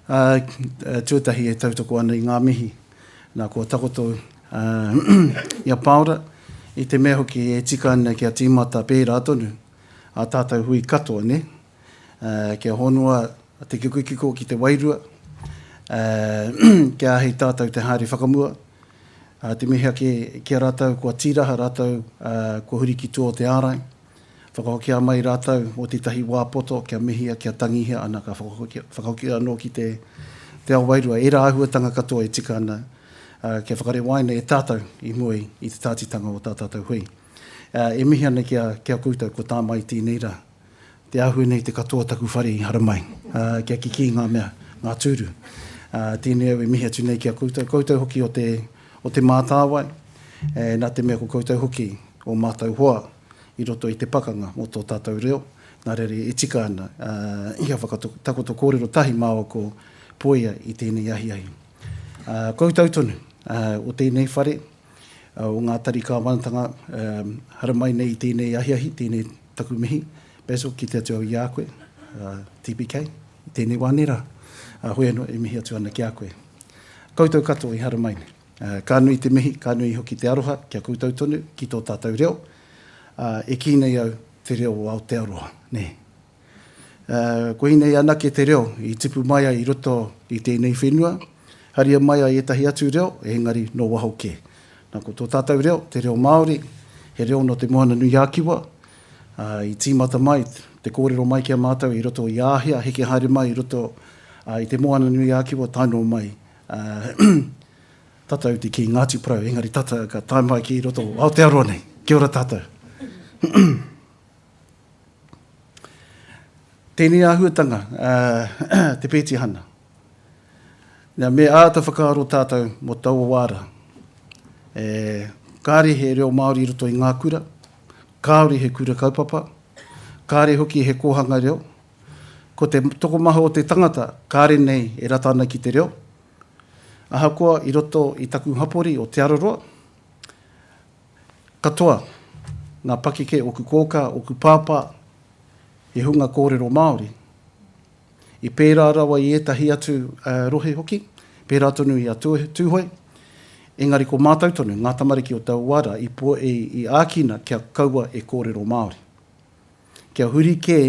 Tuatahi e tautoko ana i ngā mihi nā kua takoto i a Pāora, i te mea hoki e tika ana kia tīmata pērā tonu ā tātou hui katoa, nē? Kia honoa te kikokiko ki te wairua, kia āhei tātou te haere whakamua. Te mihi ake ki a rātou kua tīraha rātou kua huri ki tua o te ārai. Whakahokia mai rātou mō tētahi wā poto kia mihia, kia tangihia ana ka whakahokia anō ki te te ao wairua. Ērā āhuatanga katoa e tika ana kia whakarewaina e tātou i mua i te tātitanga o tā tātou hui. E mihi ana ki a, ki a koutou kua tā mai tēnei rā. Te āhua nei te katoa taku whare i haramai, kia kikī ngā mea, ngā tūru. Tēnei au e mihi atu nei ki a koutou, koutou hoki o te, o Te Mātāwai, nā te mea ko koutou hoki ō mātou hoa i roto i te pakanga mō tō tātou reo, nā reira e tika ana kia whakatakoto kōrero tahi māua ko Poia i tēnei ahiahi. Koutou tonu o tēnei whare, o ngā tari kāwanatanga haramai nei i tēnei ahiahi, tēnei taku mihi, Basil, kite atu au i a koe, TPK, i tēnei wā nei rā. Hoi anō e mihi atu ana ki a koe. Koutou katoa i haramai nei. Ka nui te mihi, ka nui hoki te aroha ki a koutou tonu, ki tō tātou reo. E kī nei au, te reo o Aotearoa, nē. Koinei anake te reo i tipu mai ai i roto i tēnei whenua, haria mai ai ētahi atu reo, engari nō waho kē. Nā, ko tō tātou reo, te reo Māori, he reo nō Te Moana-nui-a-Kiwa, i tīmata mai te kōrero mai ki a mātou i roto i Āhia, heke haere mai i roto i Te Moana-nui-a-Kiwa tae noa mai Tata au te kī Ngāti Porou, engari tata ka tae mai ki roto o Aotearoa nei. Kia ora tātou. Tēnei āhuatanga, te pētihana. Nā, me āta whakaaro tātou mō taua wā rā. E, kāre he reo Māori i roto i ngā kura, kāore he kura kaupapa, kāre hoki he kōhanga reo, Ko te tokomaha o te tangata kāre nei e rata ana ki te reo, ahakoa i roto i taku hapori o Te Araroa, katoa ngā pakeke oku kōkā, oku pāpā, he hunga kōrero Māori. I pērā rawa i ētahi atu rohe hoki, pērā tonu i a Tūhoe, engari ko mātou tonu, ngā tamariki o taua wā rā, i ākina kia kaua e kōrero Māori. Kia huri kē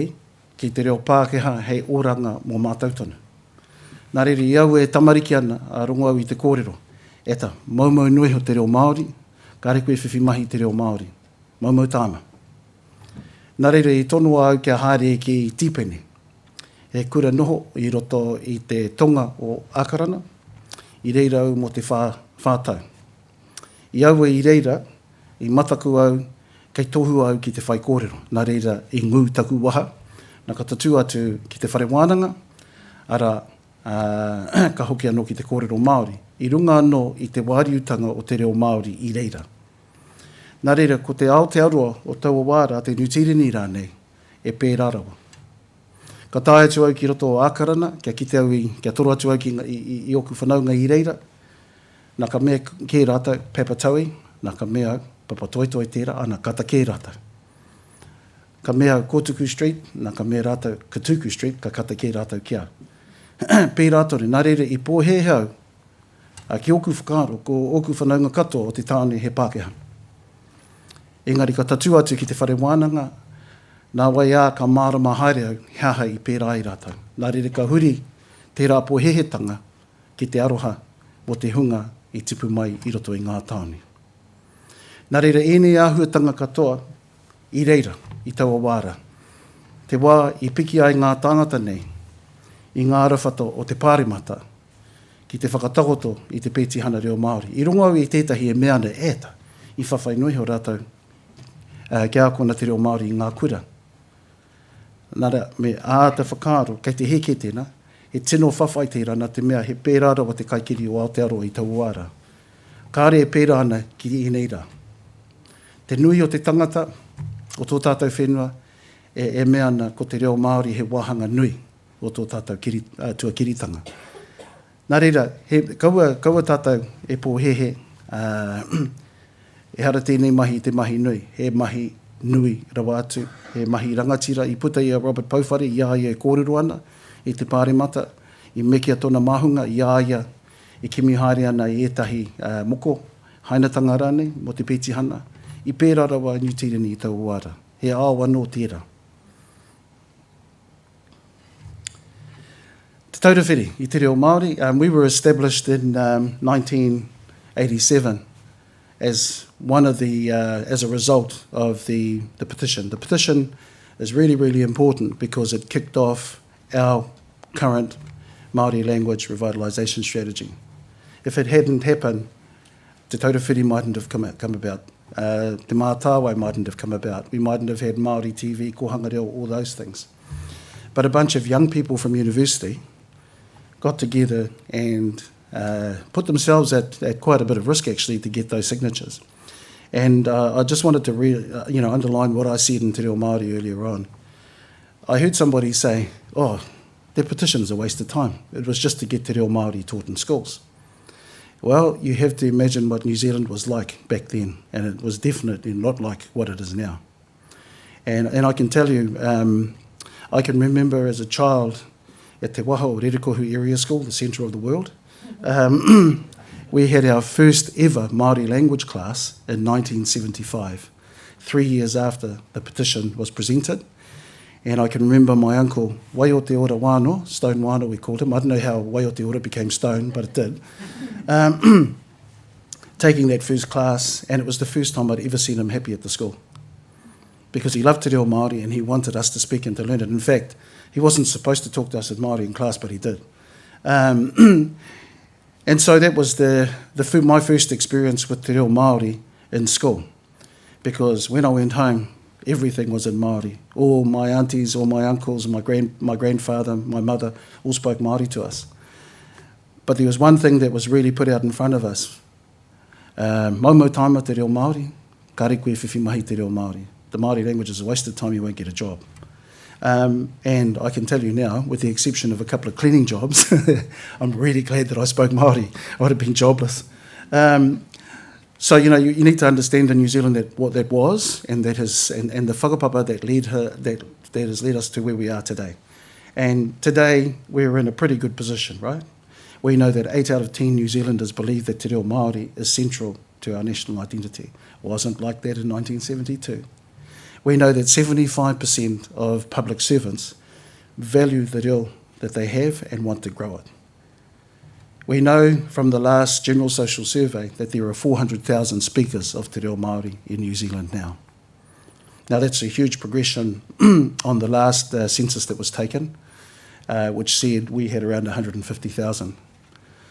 ki te reo Pākehā hei oranga mō mātou tonu. Nā reira, i au e tamariki ana, ā, rongo au i te kōrero, Eta, moumou noa iho te reo Māori, kāre koe e whiwhi mahi i te reo Māori. Moumou tāna. Nā reira, i tonoa au kia haere ki Tīpene, he kura noho i roto i te tonga o Ākarana, i reira au mō te whā, whā tau. I aua i reira, i mataku au, kei tohua au ki te whaikōrero, nā reira i ngū taku waha, na ka tatū atu ki te whare wānanga, arā, ka hoki anō ki te kōrero Māori, i runga anō i te wāriutanga o te reo Māori i reira. Nā reira, ko te Aotearoa o taua wā rā, te Niu Tīreni rānei, e pērā rawa. Ka tae atu au ki roto o Ākarana, kia kite au i, kia toro atu au ki, i, i, i ōku whanaunga i reira, Na ka mea kē rātou, Papatoe, na ka mea au, Papatoetoe tērā, ana, ka ta kē rātou. Ka mea au, Kōtuku Street, na ka mea rātou, Katuku Street, ka kata kē rātou ki au. Pērā tonu, nā reira i pōhēhē au, a, ki ōku whakaaro, ko ōku whanaunga katoa o te tāone he Pākehā. Engari ka tatū atu ki te whare wānanga, nā wai ā ka mārama haere au he aha i pērā ai rātou. Nā reira ka huri tērā pōhēhētanga ki te aroha mō te hunga i tipu mai i roto i ngā tāone. Nā reira ēnei āhuatanga katoa i reira i taua wā rā. Te wā i piki ai ngā tāngata nei i ngā arawhata o te Pāremata ki te whakatakoto i te pētihana reo Māori. I rongo au i tētahi e mea ana, e ta, i whawhai noa iho rātou kia ākona te reo Māori i ngā kura. Nā, me āta whakaaro, kei te hē kē tēnā, he tino whawhai tērā nā te mea he pērā rawa te kaikiri o Aotearoa i taua wā rā. Kāre e pērā ana ki ēnei rā. Te nui o te tangata, o tō tātou whenua, e, e mea ana ko te reo Māori he wāhanga nui o tō tātou kiri, uh, tuakiritanga. Nā reira, he, kaua, kaua tātou e pōhēhē, ā, ehara tēnei mahi i te mahi nui, he mahi nui rawa atu, he mahi rangatira. I puta i a Robert Pouwhare i a ia e kōrero ana i te Pāremata, I mekea tōna māhunga i a ia e kimi haere ana i ētahi moko, hainatanga rānei, mō te petihana. I pērā rawa a Niu Tīreni i taua wā rā. He ao anō tērā. Te Taura Whiri i te reo Māori, um, we were established in um, 1987 as one of the, uh, as a result of the, the petition. The petition is really, really important because it kicked off our current Māori language revitalisation strategy. If it hadn't happened, Te Taura Whiri mightn't have come, come about. Uh, Te Mātāwai mightn't have come about. We mightn't have had Māori TV, Kōhanga Reo, all those things. But a bunch of young people from university got together and uh, put themselves at, at quite a bit of risk actually to get those signatures. And uh, I just wanted to re, uh, you know, underline what I said in Te Reo Māori earlier on. I heard somebody say, oh, their petition's a waste of time. It was just to get Te Reo Māori taught in schools. Well, you have to imagine what New Zealand was like back then, and it was definitely not like what it is now. And, and I can tell you, um, I can remember as a child at Te Waha o Rerekohu Area School, the centre of the world, um, we had our first ever Māori language class in 1975, three years after the petition was presented. And I can remember my uncle, Waioteora Wano, Stone Wano we called him. I don't know how Waioteora became stone, but it did. Um, taking that first class, and it was the first time I'd ever seen him happy at the school. Because he loved te reo Māori and he wanted us to speak and to learn it. In fact, he wasn't supposed to talk to us in Māori in class, but he did. Um, and so that was the, the, my first experience with te reo Māori in school. Because when I went home, everything was in Māori. All my aunties, all my uncles, my, grand, my grandfather, my mother, all spoke Māori to us. But there was one thing that was really put out in front of us. Uh, moumou taima te reo Māori, kare koe whiwhi mahi te reo Māori. The Māori language is a waste of time, you won't get a job. Um, and I can tell you now, with the exception of a couple of cleaning jobs, I'm really glad that I spoke Māori. I would have been jobless. Um, so, you know, you, you need to understand in New Zealand that what that was and that has, and, and the whakapapa that led her, that, that has led us to where we are today. And today we're in a pretty good position, right? We know that 8 out of 10 New Zealanders believe that Te Reo Māori is central to our national identity. Wasn't like that in 1972. We know that 75% of public servants value the reo that they have and want to grow it. We know from the last General Social Survey that there are 400,000 speakers of Te Reo Māori in New Zealand now. Now that's a huge progression on the last uh, census that was taken, uh, which said we had around 150,000.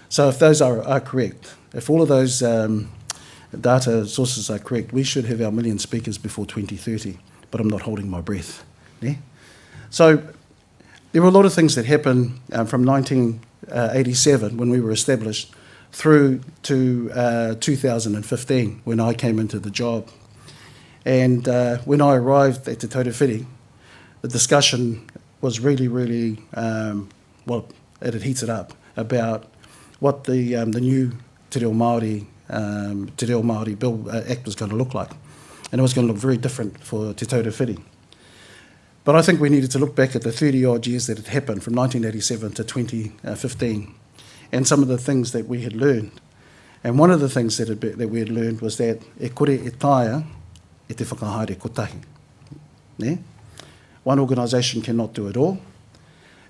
So if those are, are correct, if all of those um, data sources are correct, we should have our million speakers before 2030, but I'm not holding my breath. Yeah? So there were a lot of things that happened um, from 1987 when we were established through to uh, 2015 when I came into the job. And uh, when I arrived at Te Taura Whiri, the discussion was really, really, um, well, it had heated up about what the, um, the new Te Reo Māori, um, Te Reo Māori Bill uh, Act was going to look like. And it was going to look very different for Te Taura Whiri. But I think we needed to look back at the 30-odd years that had happened from 1987 to 2015 and some of the things that we had learned. And one of the things that, had be, that we had learned was that e kore e taea e te whakahaere kotahi. Ne? One organisation cannot do it all.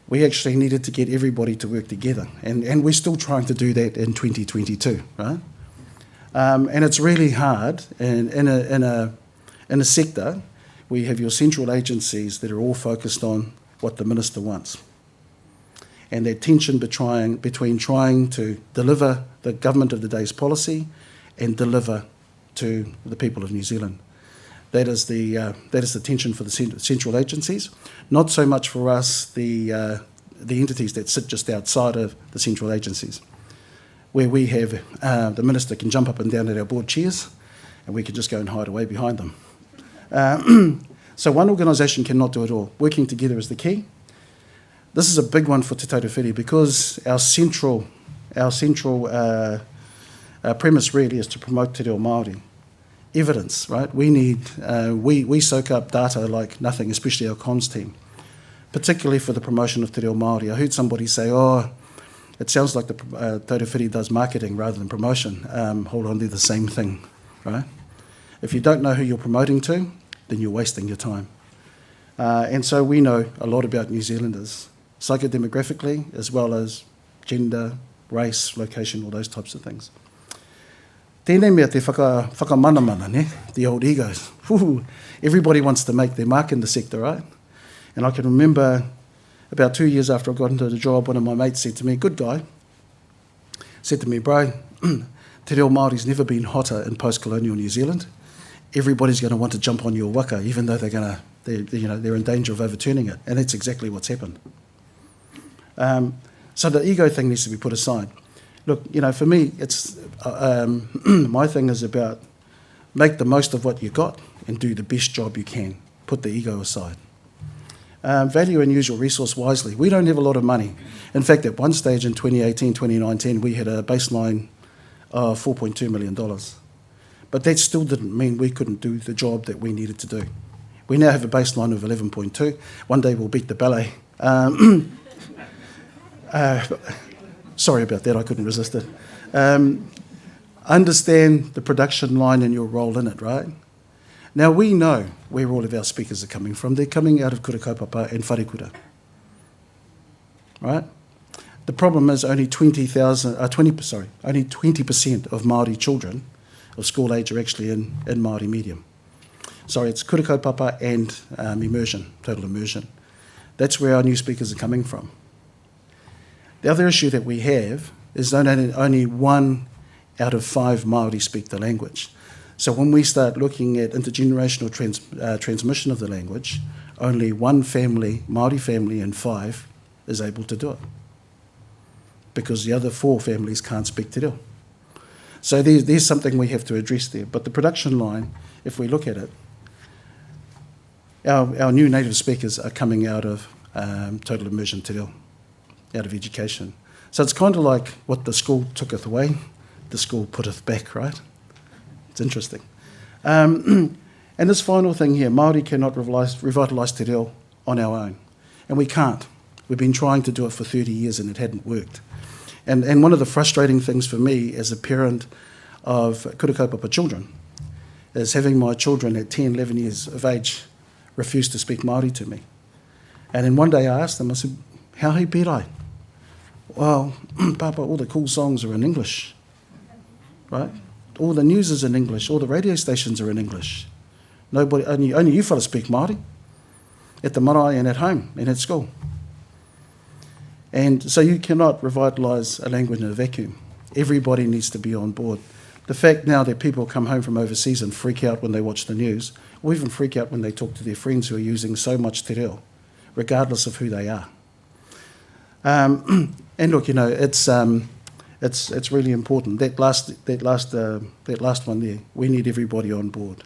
We actually needed to get everybody to work together. And, and we're still trying to do that in 2022, right? Um, and it's really hard in, in, a, in, a, in a sector where you have your central agencies that are all focused on what the minister wants. And that tension between, between trying to deliver the government of the day's policy and deliver to the people of New Zealand. That is the, uh, that is the tension for the central agencies, not so much for us, the, uh, the entities that sit just outside of the central agencies, where we have uh, the minister can jump up and down at our board chairs and we can just go and hide away behind them. Uh, so one organisation cannot do it all. Working together is the key. This is a big one for Te Taura Whiri because our central, our central uh, uh, premise really is to promote te reo Māori. Evidence, right? We need, uh, we, we soak up data like nothing, especially our comms team, particularly for the promotion of te reo Māori. I heard somebody say, oh, It sounds like the uh, Taura Whiri does marketing rather than promotion. Um, hold on, they're the same thing, right? If you don't know who you're promoting to, then you're wasting your time. Uh, and so we know a lot about New Zealanders, psychodemographically, as well as gender, race, location, all those types of things. Tēnei mea te whaka, whakamanamana, ne? The old egos. Whew. Everybody wants to make their mark in the sector, right? And I can remember about two years after I got into the job, one of my mates said to me, good guy, said to me, bro, te reo Māori's never been hotter in post-colonial New Zealand. Everybody's going to want to jump on your waka, even though they're going to, they, you know, they're in danger of overturning it. And that's exactly what's happened. Um, so the ego thing needs to be put aside. Look, you know, for me, it's uh, um, my thing is about make the most of what you got and do the best job you can. Put the ego aside. Um, value and use your resource wisely. We don't have a lot of money. In fact, at one stage in 2018, 2019, we had a baseline of $4.2 million. But that still didn't mean we couldn't do the job that we needed to do. We now have a baseline of 11.2. One day we'll beat the ballet. Um, uh, sorry about that, I couldn't resist it. Um, understand the production line and your role in it, right? Now we know where all of our speakers are coming from. They're coming out of Kura Kaupapa and Wharekura. Right? The problem is only 20,000, uh, 20, sorry, only 20% of Māori children of school age are actually in, in Māori medium. Sorry, it's Kura Kaupapa and um, immersion, total immersion. That's where our new speakers are coming from. The other issue that we have is that only, only one out of five Māori speak the language. So when we start looking at intergenerational trans, uh, transmission of the language, only one family, Māori family in five, is able to do it because the other four families can't speak te reo. So there's, there's something we have to address there. But the production line, if we look at it, our, our new native speakers are coming out of um, total immersion te reo, out of education. So it's kind of like what the school tooketh away, the school putteth back, right? It's interesting. Um, and this final thing here, Māori cannot revitalise te reo on our own. And we can't. We've been trying to do it for 30 years and it hadn't worked. And, and one of the frustrating things for me as a parent of kura kaupapa children is having my children at 10, 11 years of age refuse to speak Māori to me. And then one day I asked them, I said, how he pērai? Well, Papa, all the cool songs are in English, right? All the news is in English. All the radio stations are in English. Nobody, only, only you fellas speak Māori at the marae and at home and at school. And so you cannot revitalise a language in a vacuum. Everybody needs to be on board. The fact now that people come home from overseas and freak out when they watch the news, or even freak out when they talk to their friends who are using so much te reo, regardless of who they are. Um, and look, you know, it's, um, it's, it's really important. That last, that, last, uh, that last one there, we need everybody on board.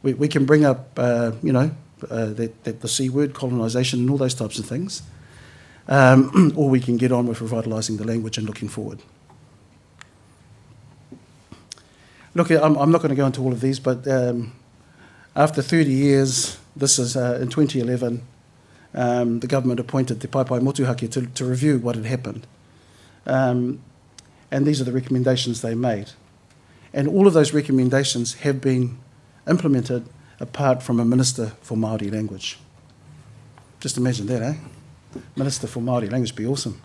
We, we can bring up, uh, you know, uh, that, that the C word, colonisation, and all those types of things. Um, or we can get on with revitalising the language and looking forward. Look, I'm, I'm not going to go into all of these, but um, after 30 years, this is uh, in 2011, um, the government appointed Te Paepae Motuhake to, to review what had happened. Um, and these are the recommendations they made. And all of those recommendations have been implemented apart from a minister for Māori language. Just imagine that, eh? Minister for Māori language would be awesome.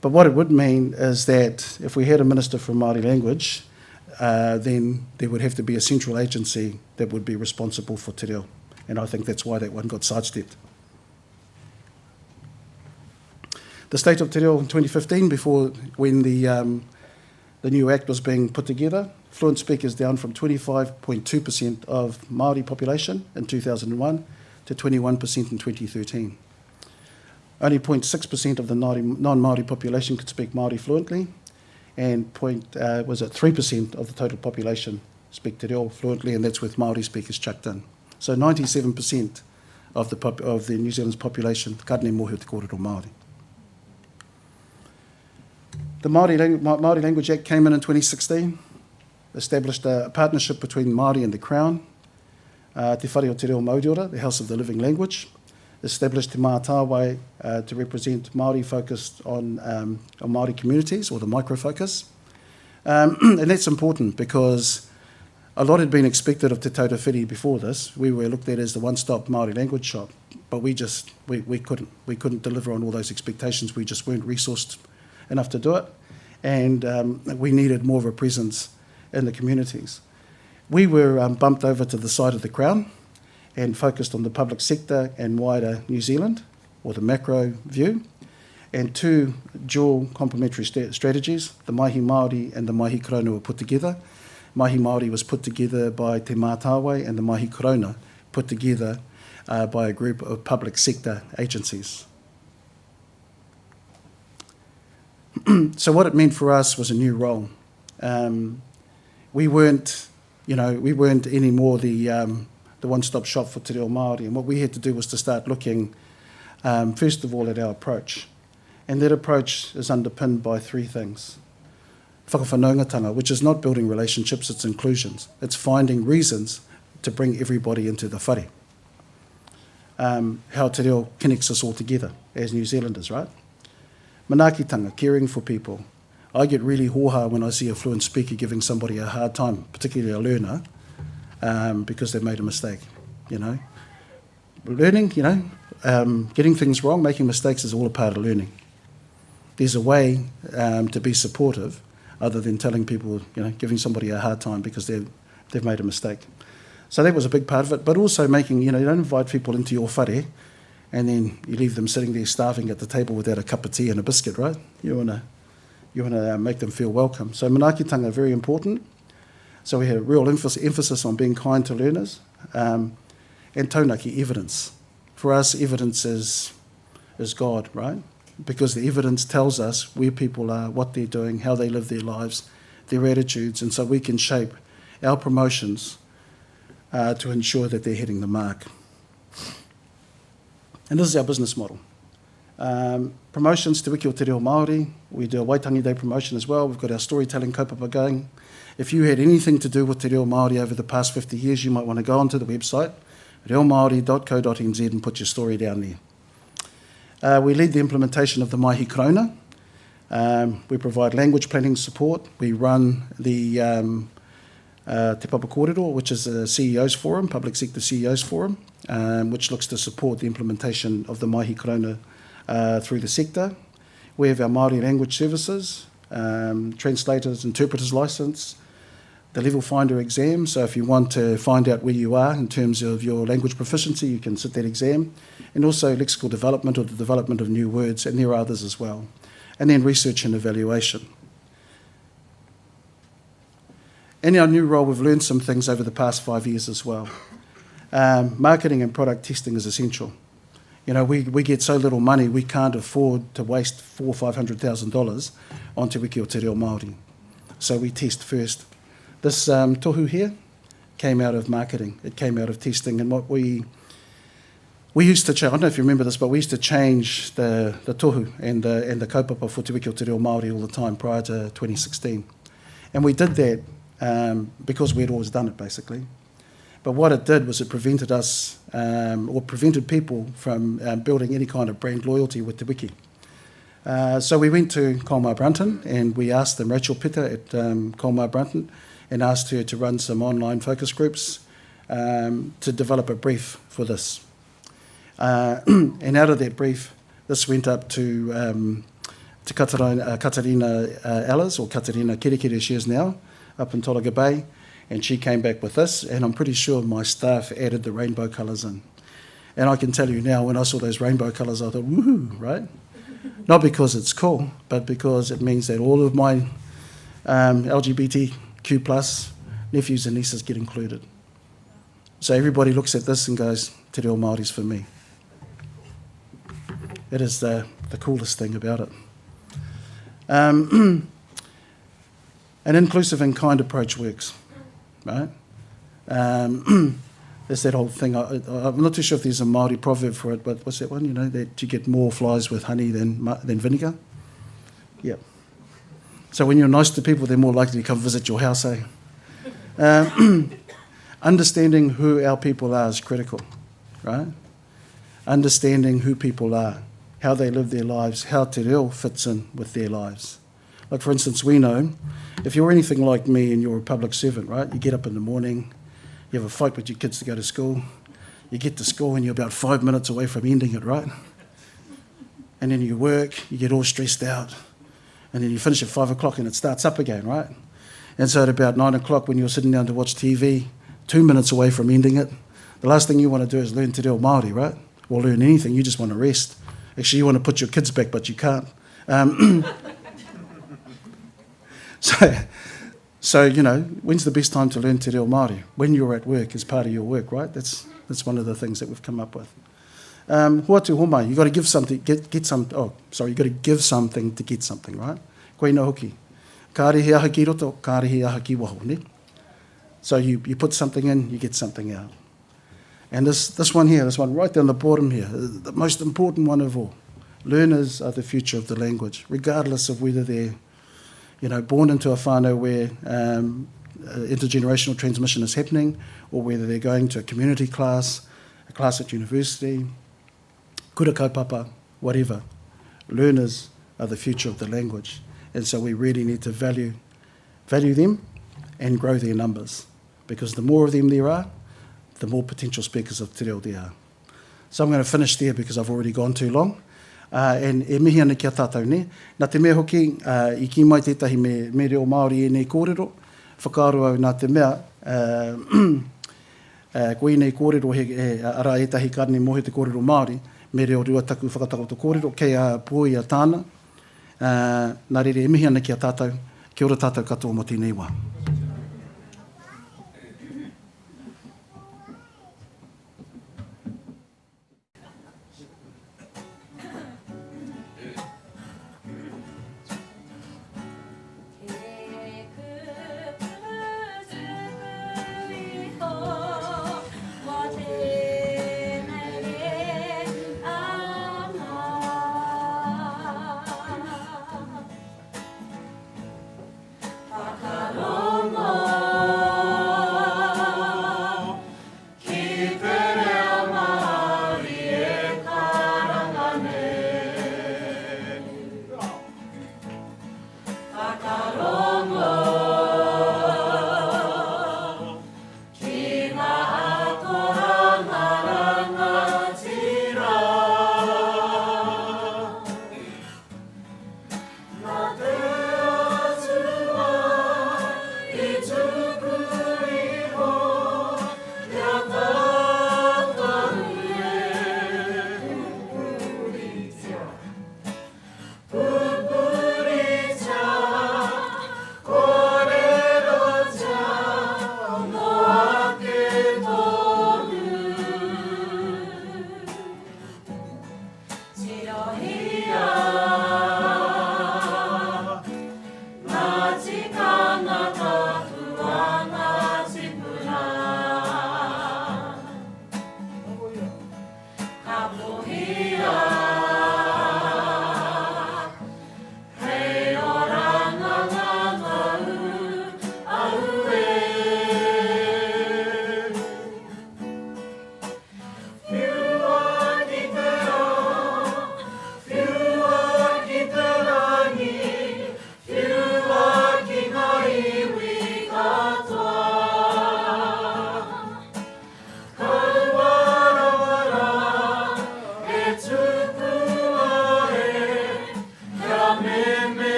But what it would mean is that if we had a minister for Māori language, uh, then there would have to be a central agency that would be responsible for te reo. And I think that's why that one got sidestepped. The state of te reo in 2015, before when the, um, the new act was being put together, fluent speakers down from 25.2% of Māori population in 2001 to 21% in 2013. Only 0.6% of the non-Māori population could speak Māori fluently, and point, uh, was it 3% of the total population speak te reo fluently, and that's with Māori speakers chucked in. So 97% of the, pop, of the New Zealand's population kāre mōhio te kōrero Māori. The Māori, Māori Language Act came in in 2016, established a partnership between Māori and the Crown, uh, Te Whare o Te Reo Mauriora, the House of the Living Language. established Te Mātāwai uh, to represent Māori focused on, um, on Māori communities, or the micro focus. Um, and that's important because a lot had been expected of Te Taura Whiri before this. We were looked at as the one-stop Māori language shop, but we just, we, we couldn't. We couldn't deliver on all those expectations. We just weren't resourced enough to do it. And um, we needed more of a presence in the communities. We were um, bumped over to the side of the Crown and focused on the public sector and wider New Zealand, or the macro view, and two dual complementary st strategies, the Maihi Māori and the Maihi Karauna were put together. Maihi Māori was put together by Te Mātāwai and the Maihi Karauna put together uh, by a group of public sector agencies. so what it meant for us was a new role. Um, we weren't, you know, we weren't anymore the, um, the one-stop shop for Te Reo Māori. And what we had to do was to start looking, um, first of all, at our approach. And that approach is underpinned by three things. Whakawhanaungatanga, which is not building relationships, it's inclusions. It's finding reasons to bring everybody into the whare. Um, how te reo connects us all together as New Zealanders, right? Manaakitanga, caring for people. I get really hōhā when I see a fluent speaker giving somebody a hard time, particularly a learner, um, because they've made a mistake, you know. Learning, you know, um, getting things wrong, making mistakes is all a part of learning. There's a way um, to be supportive other than telling people, you know, giving somebody a hard time because they've, they've made a mistake. So that was a big part of it, but also making, you know, you don't invite people into your whare and then you leave them sitting there starving at the table without a cup of tea and a biscuit, right? You want to you want to uh, make them feel welcome. So manaakitanga, very important. So we had a real emphasis on being kind to learners. Um, and taunaki, evidence. For us, evidence is, is God, right? Because the evidence tells us where people are, what they're doing, how they live their lives, their attitudes, and so we can shape our promotions uh, to ensure that they're hitting the mark. And this is our business model. Um, promotions, Te Wiki o Te Reo Māori. We do a Waitangi Day promotion as well. We've got our storytelling kaupapa going. If you had anything to do with Te Reo Māori over the past 50 years, you might want to go onto the website, reomaori.co.nz and put your story down there. Uh, we lead the implementation of the Maihi Karauna. Um, we provide language planning support. We run the um, uh, Te Papa Kōrero, which is a CEO's forum, public sector CEO's forum, um, which looks to support the implementation of the Maihi Karauna uh, through the sector. We have our Māori language services, um, translators, interpreters license, the level finder exam. So if you want to find out where you are in terms of your language proficiency, you can sit that exam. And also lexical development or the development of new words, and there are others as well. And then research and evaluation. In our new role, we've learned some things over the past five years as well. Um, marketing and product testing is essential. You know, we, we get so little money, we can't afford to waste four or $500,000 on Te Wiki o Te Reo Māori. So we test first. This um, tohu here came out of marketing. It came out of testing. And what we we used to change, I don't know if you remember this, but we used to change the, the tohu and the, and the kaupapa for Te Wiki o Te Reo Māori all the time prior to 2016. And we did that um, because we'd always done it, basically. But what it did was it prevented us, um, or prevented people from um, building any kind of brand loyalty with the wiki. Uh, so we went to Colmar Brunton and we asked them, Rachel Pitter at um, Colmar Brunton, and asked her to run some online focus groups um, to develop a brief for this. Uh, and out of that brief, this went up to, um, to Katarina, uh, Katarina uh, Ellis, or Katarina Kirikiri she is now, up in Tolaga Bay, and she came back with this, and I'm pretty sure my staff added the rainbow colours in. And I can tell you now, when I saw those rainbow colours, I thought, woohoo, right? Not because it's cool, but because it means that all of my um, LGBTQ plus nephews and nieces get included. So everybody looks at this and goes, Te Reo Māori's for me. It is the, the coolest thing about it. Um, an inclusive and kind approach works, right? Um, there's that old thing, I, I'm not too sure if there's a Māori proverb for it, but what's that one, you know, that you get more flies with honey than, than vinegar? Yeah. So when you're nice to people, they're more likely to come visit your house, eh? Um, understanding who our people are is critical, right? Understanding who people are, how they live their lives, how te reo fits in with their lives. Like, for instance, we know if you're anything like me and you're a public servant, right? You get up in the morning, you have a fight with your kids to go to school, you get to school and you're about five minutes away from ending it, right? And then you work, you get all stressed out, and then you finish at five o'clock and it starts up again, right? And so at about nine o'clock when you're sitting down to watch TV, two minutes away from ending it, the last thing you want to do is learn te reo Māori, right? Or learn anything, you just want to rest. Actually, you want to put your kids back, but you can't. Um, so, so, you know, when's the best time to learn te reo Māori? When you're at work as part of your work, right? That's, that's one of the things that we've come up with. Um, hoatu homai, you got to give something, get, get some, oh, sorry, you got to give something to get something, right? Koina hoki. Kāre he aha ki roto, kāre he aha ki waho, ne? So you, you put something in, you get something out. And this, this one here, this one right down the bottom here, the most important one of all. Learners are the future of the language, regardless of whether they're you know, born into a whānau where um, uh, intergenerational transmission is happening, or whether they're going to a community class, a class at university, kura kaupapa, whatever. Learners are the future of the language. And so we really need to value, value them and grow their numbers because the more of them there are, the more potential speakers of te reo there are. So I'm going to finish there because I've already gone too long. Uh, and e mihi ana ki a tātou, ne? Nā te mea hoki, uh, i kī mai tētahi me, me reo Māori ēnei kōrero, whakaaro au nā te mea, uh, uh, ko ēnei kōrero, he, he, arā ētahi kāne mōhio te kōrero Māori, me reo rua taku whakatakoto kōrero, kei a Pōi a tāna, uh, nā reira e mihi ana ki a tātou, kia ora tātou katoa mō tēnei wā.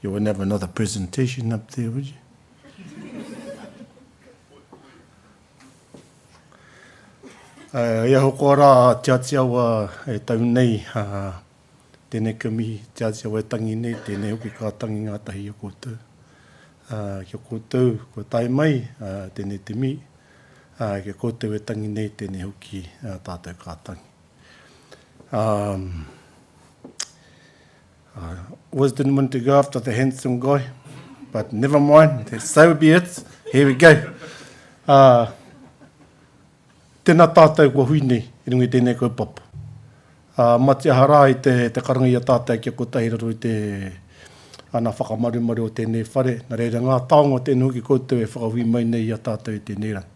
You wouldn't have another presentation up there, would you? Uh, ia hoko rā Te Ati Awa e tau nei, uh, tēnei ka mihi, Te Ati Awa e tangi nei, tēnei hoki ka tangi ngātahi i a koutou. Uh, kia koutou kua tae mai, uh, tēnei te mihi, uh, kia koutou e tangi nei, tēnei hoki uh, tātou ka tangi. Um, I always didn't want to go after the handsome guy, but never mind, so be it. Here we go. Uh, tēnā tātou kua hui nei i runga i tēnei kaupapa. Uh, mati aha rā i te, te karanga i a tātou kia kotahi raro i te ana whakamarumaru o tēnei whare. Nā reira ngā taonga tēnei hoki koutou e whakahui mai nei i a tātou i tēnei rangi.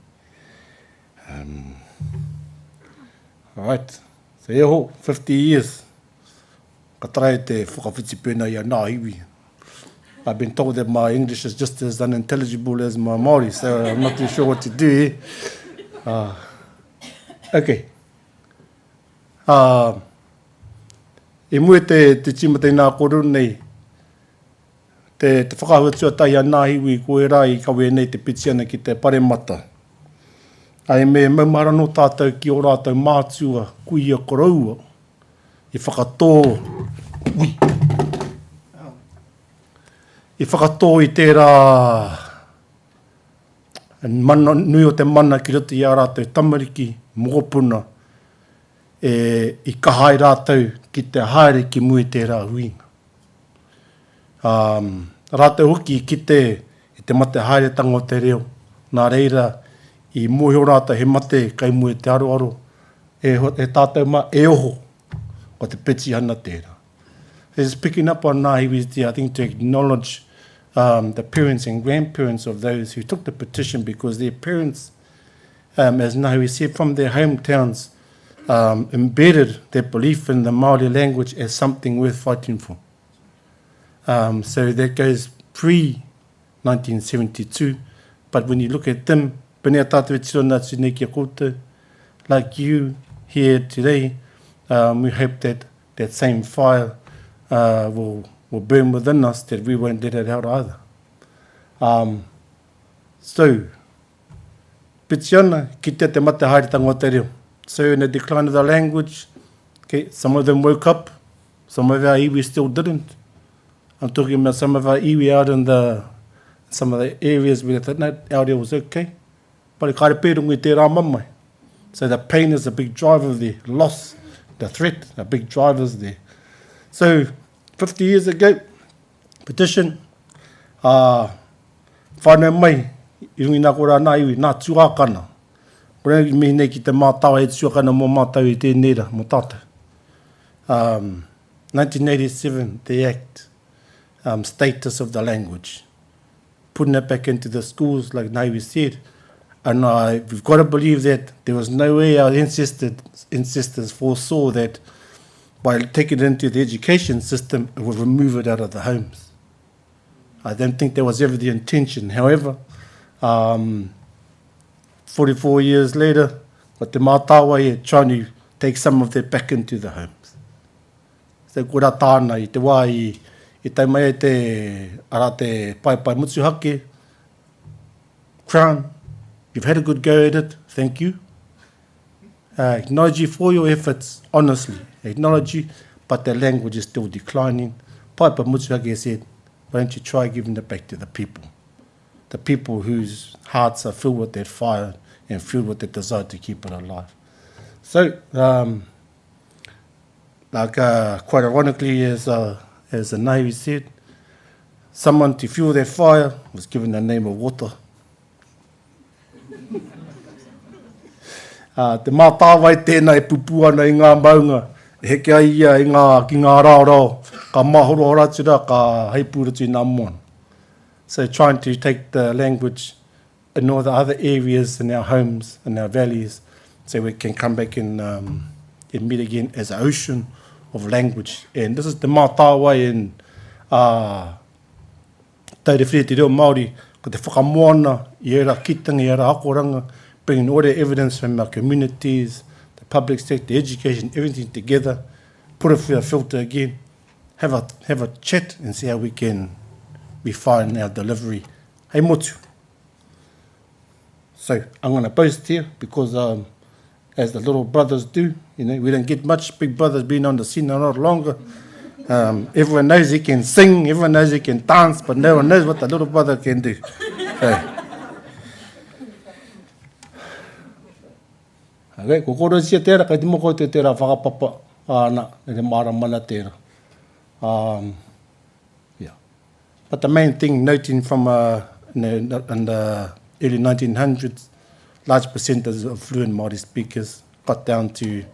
Um, right. So e ho, 50 years. Ka taea te whakawhiti pēnā i a Ngāhiwi. I've been told that my English is just as unintelligible as my Māori, so I'm not too sure what to do here. Uh, okay. Uh, I mua te, te tīmata i nā kōrero nei, te, te whakaahua tuatahi a Ngāhiwi ko ērā i kawe nei te petiana ki te paremata. Ai me maumahara nō tātou ki ō rātou mātua, kuia, koroua, i whakatō, ui, i whakatō i tērā mana, nui o te mana ki roto i ā rātou tamariki, mokopuna, e, i kaha ai rātou ki te haere ki mua i tērā huinga. Um, rātou hoki i kite i te mate haeretanga o te reo, nā reira i mōhio rātou he mate kai mua i te aroaro, E, e tātou mā, e oho, ko te petihana tērā. It's picking up on Ngāhiwi, I think, to acknowledge um, the parents and grandparents of those who took the petition because their parents, um, as Ngahiwi said, from their hometowns, um, embedded their belief in the Māori language as something worth fighting for. Um, so that goes pre 1972, but when you look at them, pēnei a tātou e tiro ana atu nei ki a koutou, like you here today, um, we hope that that same fire uh, will, will burn within us, that we won't let it out either. Um, so, Pitiana, kitea te mate haeretanga o te reo. So in the decline of the language, okay, some of them woke up, some of our iwi still didn't. I'm talking about some of our iwi out in the some of the areas where they thought, no, our reo was okay. But kāre pērungu i tērā mamae. So the pain is a big driver there, loss, the threat, are big drivers there. So 50 years ago, petition, uh, whānau mai, i runga i nā kōrā nā iwi, nā tuākana. Ko rei i mihi nei ki te mātao e tuakana mō mātou i tēnei rā, mō tātou. Um, 1987, the Act, um, status of the language. Putting it back into the schools, like Naiwi said, and I, we've got to believe that there was no way our ancestors, ancestors foresaw that by taking it into the education system, it would remove it out of the homes. I don't think that was ever the intention. However, um, 44 years later, ko te mātāwai e trying to take some of that back into the homes. So koirā tāna i te wā i, i tae mai ai te, arā te paepae motuhake, Crown, you've had a good go at it, thank you. Uh, acknowledge you for your efforts, honestly, acknowledge you, but the language is still declining. Paepae motuhake said, why don't you try giving it back to the people? The people whose hearts are filled with that fire and filled with the desire to keep it alive. So, um, like uh, quite ironically, as, uh, as the Navy said, someone to fuel that fire was given the name of water. Uh, te mātāwai tēnā e pupū ana i ngā maunga, e heke ai ia i ngā, ki ngā raorao, ka māhorohoro atu rā, ka heipū roto i ngā moana. So trying to take the language in all the other areas in our homes, in our valleys, so we can come back and, um, and meet again as an ocean of language. And this is te mātāwai and uh, Tairewhiri te reo Māori, ko te whakamoana i ērā kitenga, i ērā akoranga, bringing all the evidence from our communities, the public sector, education, everything together, put it through a filter again, have a, have a chat and see how we can refine our delivery hei motu. So I'm going to boast here because um, as the little brothers do, you know, we don't get much. Big brother's been on the scene a lot longer. Um, everyone knows he can sing, everyone knows he can dance, but no one knows what the little brother can do. So, Okay, ko korotia tērā, kei te moko te tērā whakapapa, āna, e te mārama ana tērā. Um, yeah. But the main thing noting from uh, in, the, in the early 1900s, large percentage of fluent Māori speakers got down to,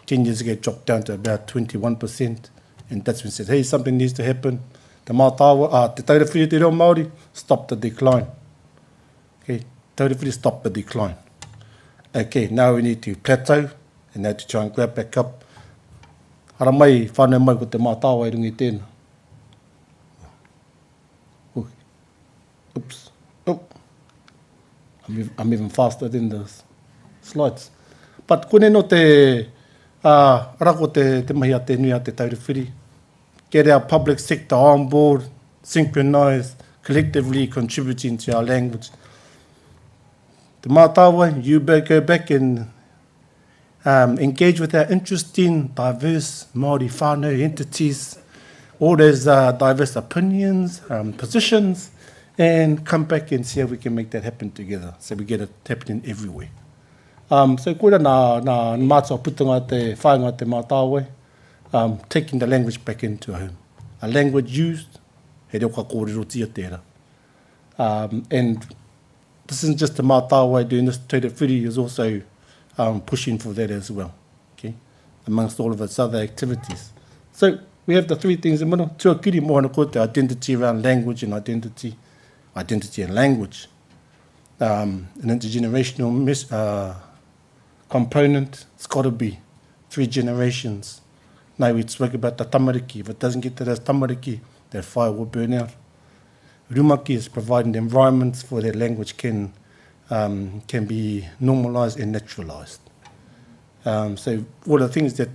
10 years ago, dropped down to about 21%. And that's when said, hey, something needs to happen. Te mātāwa, uh, te taura whiri te reo Māori, stop the decline. Okay, taura whiri, stop the decline. Okay, now we need to plateau and now to try and grab back up. Hara mai, whānau mai ko te mātāwai runga i tēnā. Oops. Oh. I'm, I'm even faster than the slides. But kone no te uh, rako te, te mahi a te nui a te taura whiri. Get our public sector on board, synchronized, collectively contributing to our language. Te Mātāwai, you better go back and um, engage with our interesting, diverse Māori whānau entities, all those uh, diverse opinions, um, positions, and come back and see how we can make that happen together. So we get it happening everywhere. Um, so koira nā, nā mātua putanga te whāinga te mātāwai, um, taking the language back into home. A language used, he reo ka kōrerotia tērā. Um, and this isn't just the Mātāwai doing this, Te Whiri is also um, pushing for that as well, okay, amongst all of its other activities. So we have the three things in middle, tuakiri mōhana ko te identity around language and identity, identity and language. Um, an intergenerational mis, uh, component, it's got to be three generations. Now we spoke about the tamariki. If it doesn't get to those tamariki, that fire will burn out. Rumaki is providing the environments for their language can, um, can be normalized and naturalized. Um, so all the things that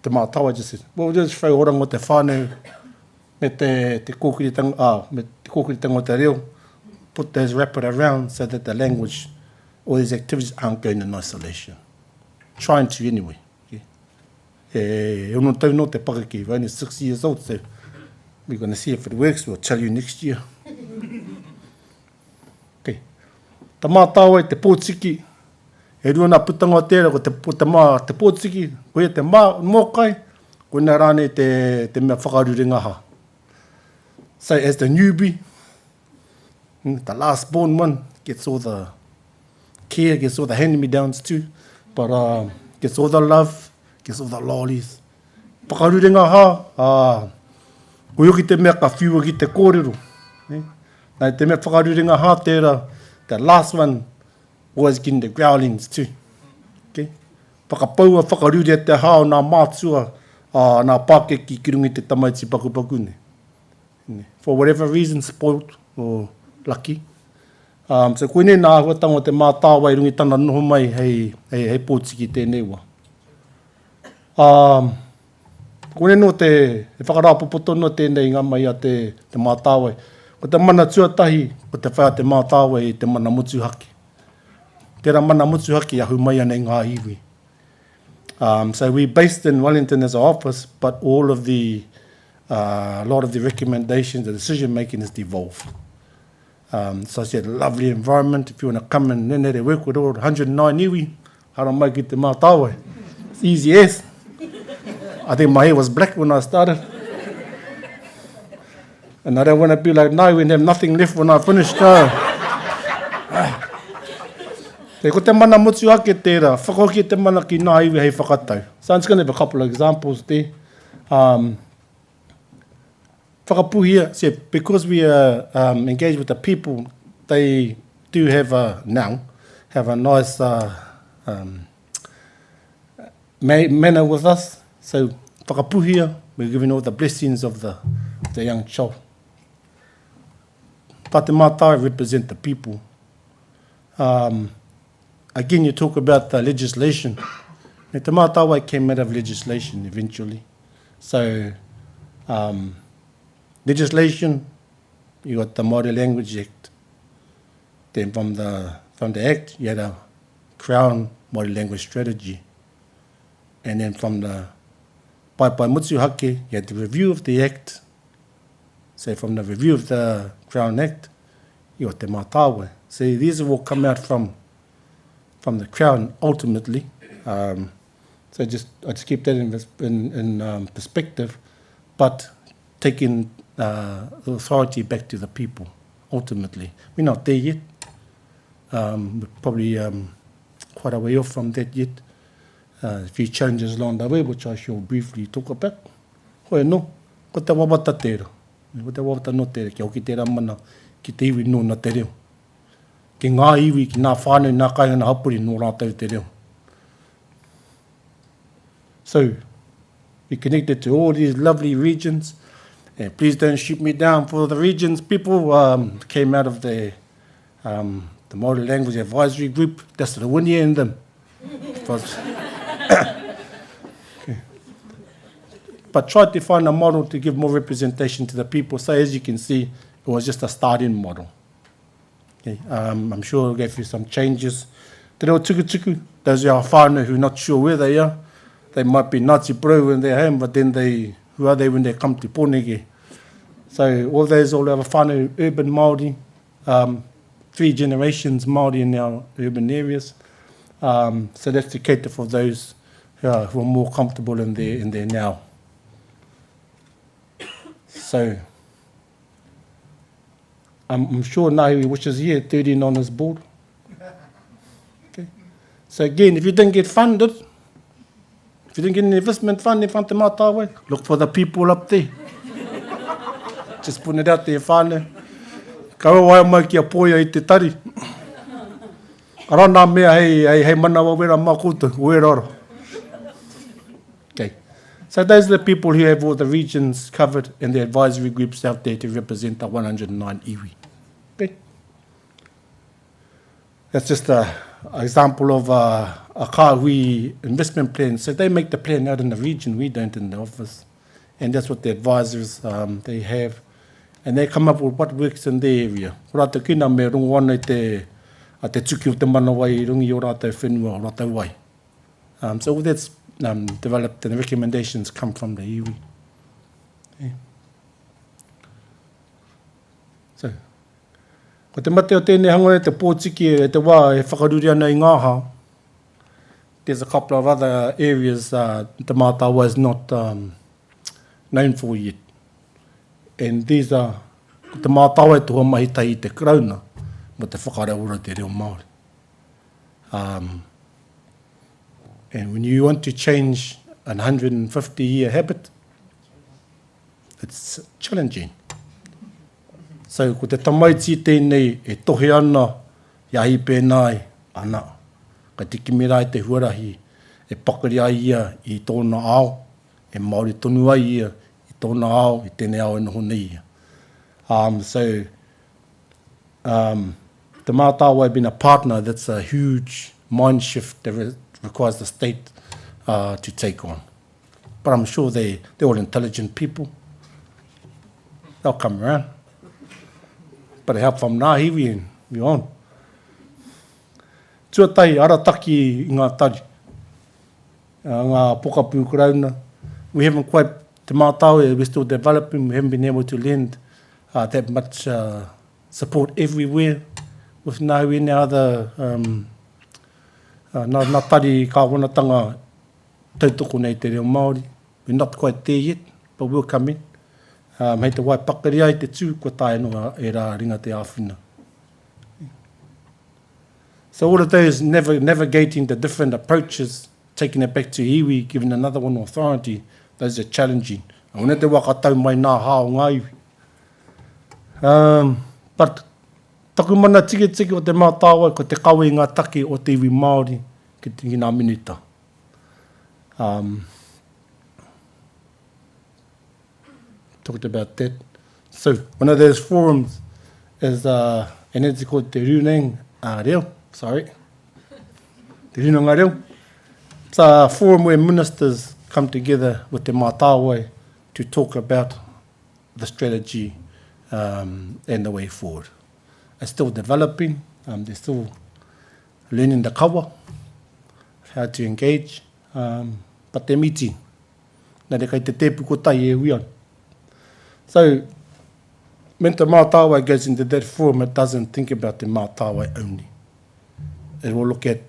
te mātawa just says, well, just throw oranga o te whānau me te, te kōkiritanga, ah, me te kōkiritanga o te reo, put those wrap it around so that the language, all these activities aren't going in isolation. Trying to anyway. Okay. E ono tau no te pakeke, we're only six years old, so we're going to see if it works, we'll tell you next year. Okay. Ta mātāwai te pōtiki, e rua nā putanga o tērā, ko te, ko te, mā, te pōtiki, ko ia te mā, mōkai, ko nā rānei te, te mea whakarure ngaha. So as the newbie, hmm, the last born one gets all the care, gets all the hand-me-downs too, but uh, gets all the love, gets all the lollies. Whakarure ngā hā, ā, ko hoki te mea ka whiua ki te kōrero. Eh? Nā te mea whakarure ngā hā tērā, the last one always getting the growlings too. Okay? Whakapaua, whakarurea te hā o nā mātua, ā, nā pākeki ki runga i te tamaiti pakupaku nei. For whatever reason, spoilt or lucky. Um, so koinei nā āhuatanga o te mātāwai runga i tana noho mai hei, hei, hei pōtiki tēnei wā. Um, koinei nō te e whakarāpopoto noa tēnei i ngā mahi a te, te mātāwai. Ko te mana tuatahi, ko te whai a te mātāwai i te mana motuhake. Tērā mana motuhake i ahu mai ana i ngā iwi. Um, so we based in Wellington as an office, but all of the, uh, a lot of the recommendations, the decision making is devolved. Um, so I said, lovely environment, if you want to come and then work with all 109 iwi, hara mai ki te mātāwai. It's easy as. I think my hair was black when I started. And I don't want to be like, no, we have nothing left when I finish. No. Te ko te mana motu ake tērā, whakahoki te mana ki ngā iwi hei whakatau. So I'm just going to have a couple of examples there. Um, whakapuhia, so because we are um, engaged with the people, they do have a, now, have a nice uh, um, manner with us. So whakapuhia, we're giving all the blessings of the, the young child. Tā te mātai represent the people. Um, again, you talk about the legislation. Me te mātāwai came out of legislation eventually. So, um, legislation. You got the Māori Language Act. Then from the, from the Act, you had a Crown Māori Language Strategy. And then from the Paepae Motuhake, you had the review of the Act. So from the review of the Crown Act, you got Te Mātāwai. So these have all come out from, from the Crown ultimately. Um, so just I just keep that in, in, in um, perspective, but taking uh, the authority back to the people ultimately. We're not there yet. Um, we're probably um, quite a way off from that yet. Uh, a few challenges along the way, which I shall briefly talk about. Hoi anō, ko te wawata tērā. Ko te wawata nō tērā, kia hoki tērā mana ki te iwi nōna te reo. Ki ngā iwi, ki ngā whānau, ngā kāinga, ngā hapori nō rātou te reo. So, we connected to all these lovely regions. And please don't shoot me down for the regions. People um, came out of the, um, the Māori Language Advisory Group. That's the Winia in them. okay. But tried to find a model to give more representation to the people. So as you can see, it was just a starting model. Okay. Um, I'm sure it'll go through some changes. Te reo tukutuku, those are our whānau who are not sure where they are. They might be Ngāti Porou when they're home, but then they, who are they when they come to Pōneke? So all those, all our whānau, urban Māori, um, three generations Māori in our urban areas. Um, so that's to cater for those who are, who are more comfortable in their, in their now. So I'm, I'm sure Nahui wishes he had 13 on his board. Okay. So again, if you didn't get funded, if you didn't get an investment fund in front of Mātāwai, look for the people up there. Just putting it out there, whānau. Ka waia mai ki a Poia i te tari. Ara nā mea hei, hei, hei manawa wera mā koutou, wera ora. Okay. So those are the people who have all the regions covered and the advisory groups out there to represent the 109 iwi. Okay. That's just an example of a, a kāhui investment plan. So they make the plan out in the region, we don't in the office. And that's what the advisors um, they have. And they come up with what works in their area. Ko rātou ki nā me rongo ana i te, a te tuki o te manawa i rungi o rātou whenua, o rātou wai. Um, so all that's um, developed and the recommendations come from the iwi. Yeah. So, ko te mate o tēnei hanga e te pōtiki e te wā e whakaruri ana i ngā hao. There's a couple of other areas uh, Te Mātāwai is not um, known for yet. And these are, ko Te Mātāwai te hoa mahi tahi i te Karauna mo te whakarauora te reo Māori. Um, and when you want to change an 150 year habit, it's challenging. So, ko te tamaiti tēnei e tohe ana i ahi pēnā ai, ana, ka te kimi rā i te huarahi e pakari ai ia i tōna ao, e Māori tonu ai ia i tōna ao, i tēnei ao e noho nei ia. Um, so, Um, Te Mātāwai being a partner, that's a huge mind shift that re requires the state uh, to take on. But I'm sure they, they're all intelligent people. They'll come around. But help from Ngāhiwi and we're on. Tuatahi, arataki i ngā tari, ngā pokapū karauna. We haven't quite, Te Mātāwai, we're still developing, we haven't been able to lend uh, that much uh, support everywhere with no any other um, uh, nā, nā tari kāwanatanga tautoko nei te reo Māori. We're not quite there yet, but we'll come in. Um, hei te wai pakari ai te tū, kua tae noa e rā ringa te āwhina. So all of those navigating the different approaches, taking it back to iwi, giving another one authority, those are challenging. Aone te wā ka tau mai nā hā o ngā iwi. Um, but taku mana tiketike o Te Mātāwai ko te kawe i ngā take o te iwi Māori ki, ki ngā minita. Um, talked about that. So, one of those forums is uh, an entity called Te Rūnang uh, Reo, sorry, Te Rūnanga Reo. It's a forum where ministers come together with Te Mātāwai to talk about the strategy. Um, and the way forward. It's still developing, um, they're still learning the kawa, how to engage, um, but they're meeting. Nā reira, kei te tēpu kotahi e hui ana. So, when Te Mātāwai goes into that forum, it doesn't think about Te Mātāwai only. It will look at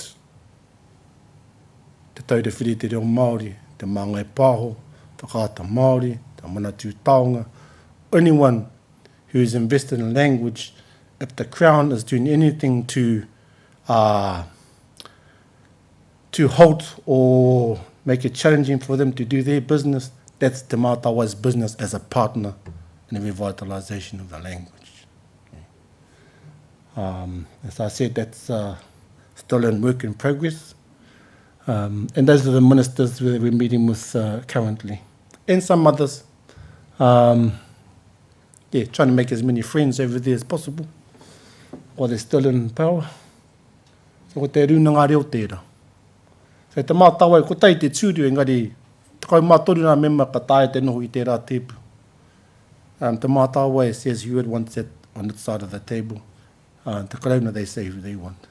Te Taura Whiri i te Reo Māori, Te Māngai Pāho, Whakaata Māori, Te Manatū Taonga, anyone who is invested in language, if the Crown is doing anything to uh, to halt or make it challenging for them to do their business, that's Te Mātāwai's business as a partner in the revitalisation of the language. Okay. Um, as I said, that's uh, still in work in progress. Um, and those are the ministers that we're meeting with uh, currently, and some others. Um, yeah, trying to make as many friends over there as possible while they're still in power. So ko te rūnanga reo tērā. So te mātāwai, kotahi te tūru, engari 13 ngā mema ka taea te noho i tērā tēpu. Um, te mātāwai says who it wants at on its side of the table. Uh, te Karauna, they say who they want.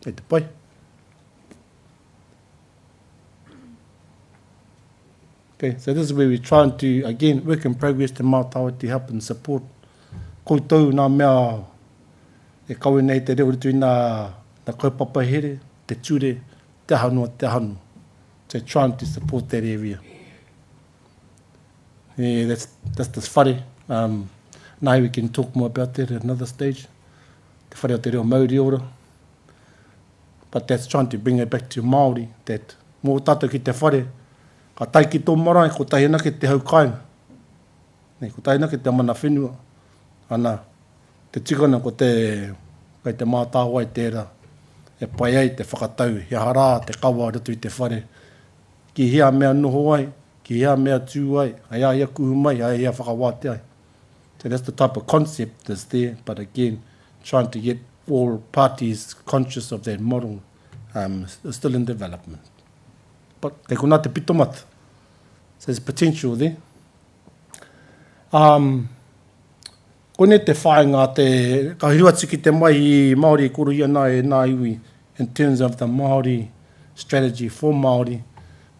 Kei te pai. Okay, so this is where we're trying to, again, work in progress te mātāwai to help and support koutou nā mea e kawe nei te reo roto i nā, nā kaupapa here, te ture, te aha noa, te aha noa. So trying to support that area. Yeah, that's, that's this whare. Um, now we can talk more about that at another stage. Te whare o te reo mauri ora. But that's trying to bring it back to Māori, that mō tātou ki te whare, ka tae ki tō marae, kotahi anake te hau kāinga. Nei, kotahi anake te mana whenua. Ana, te tikanga ko te, kei te mātāwai tērā, e pai ai te whakatau he aha rā te kawa i roto i te whare, ki hea mea noho ai, ki hea mea tū ai, hei a ia kuhu mai, hei a ia whakawātea ai. So that's the type of concept that's there, but again, trying to get all parties conscious of that model um, is still in development. But kei konā te pitomata. So there's potential there. Um, konei te whāinga te, ka hiru atu ki te maihi Māori e korohia ana e nā iwi in terms of the Māori strategy for Māori,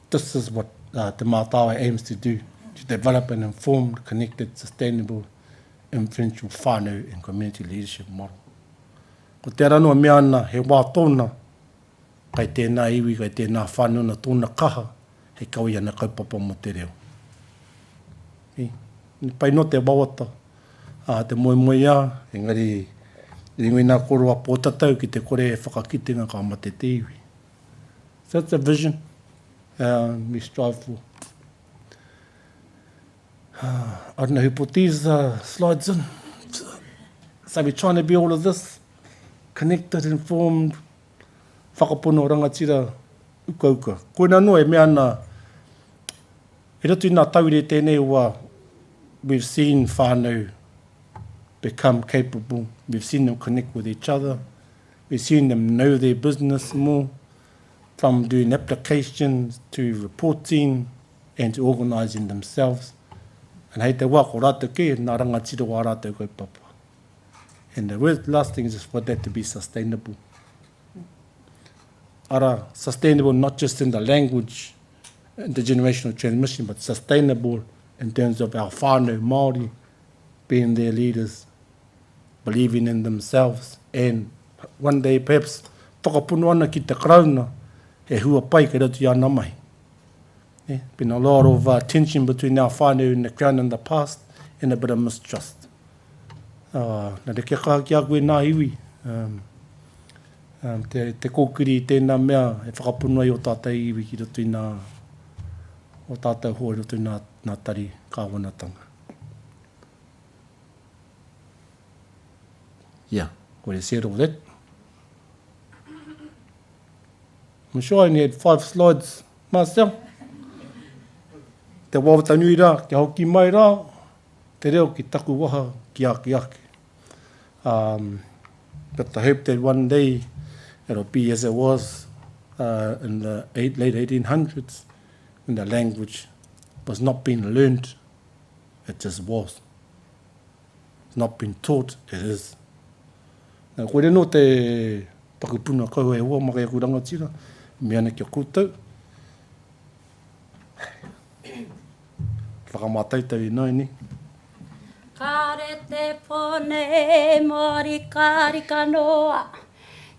this is what uh, Te Mātāwai aims to do, to develop an informed, connected, sustainable, influential whānau and community leadership model. Ko te ara noa mea ana, he wā tōna, kai tēnā iwi, kai tēnā whānau na tōna kaha, hei kawe i ana kaupapa mō te reo. I, pai noa te wawata, a, te moemoeā, engari, i ringo i nā koro a Pōtatau ki te kore e whakakitenga ka mate te iwi. So that's a vision um, we strive for. Uh, I don't know who put these uh, slides in. So we're trying to be all of this, connected, informed, whakapono rangatira, ukauka. Koina noa e mea ana, i roto i ngā tauira i tēnei wā, we've seen whānau become capable, we've seen them connect with each other, we've seen them know their business more, from doing applications to reporting and to organising themselves. And hei te wā ko rātou kē nā rangatira o ā rātou kaupapa. And the last thing is for that to be sustainable. Ara, sustainable not just in the language, intergenerational transmission, but sustainable in terms of our whānau Māori being their leaders, believing in themselves, and one day perhaps whakapono ana ki te Karauna he hua pai kei roto i ana mahi. Yeah, been a lot of uh, tension between our whānau and the Crown in the past and a bit of mistrust. Uh, nā reira, kia kaha ki a koe nā iwi, um, um, te, te kōkiri i tēnā mea e whakapono ai o tātou iwi ki roto i nā, o tātou hoa i roto i nā, nā tari kāwanatanga. Yeah, already said all that. I'm sure I only had five slides, Marcel. Te wawata nui rā, kia hoki mai rā, te reo ki taku waha ki ake ake. Um, but I hope that one day it'll be as it was uh, in the eight, late 1800s when the language was not being learned, it just was. Not been taught, it is. Nā, koirā anō te taku puna kau e hoa ma kei aku rangatira, mea ana ki a koutou. Whakamātautau ināianei. Kāre te pō nei mōrikarika noa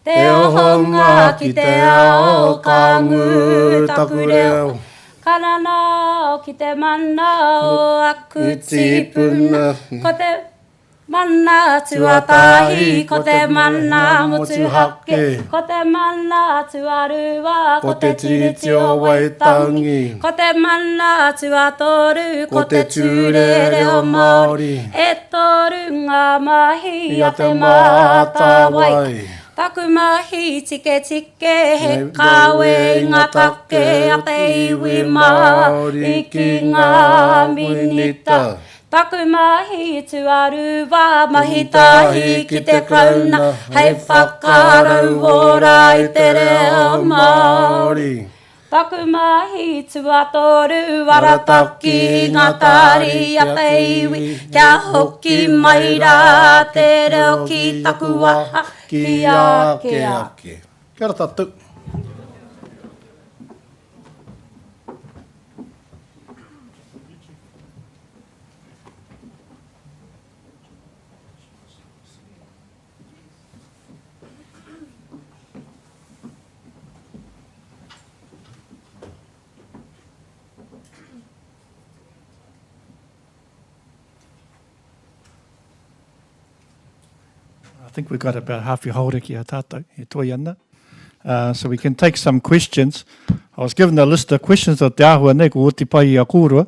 Te ohonga ki te ao ka ngū taku reo Ka nanao ki te mana o aku tīpuna Ko te Mana tuatahi, ko te mana motuhake, ko te mana tuarua, ko te Tiriti o Waitangi, ko te mana tuatoru, ko te Ture Reo Māori. E toru ngā mahi a Te Mātāwai. Taku mahi tiketike he kawe i ngā take a te iwi Māori ki ngā Minita. Taku mahi tuarua, mahi tahi ki te Karauna hei whakarauora i te reo Māori. Taku mahi tuatoru, arataki i ngā tari a te iwi kia hoki mai rā te reo ki taku waha, ki ake ake. Kia ora tātou. I think we've got about half your haora ki a tātou, e toi ana. Uh, so we can take some questions. I was given a list of questions o te āhua nei, ko oti pai i a kōrua.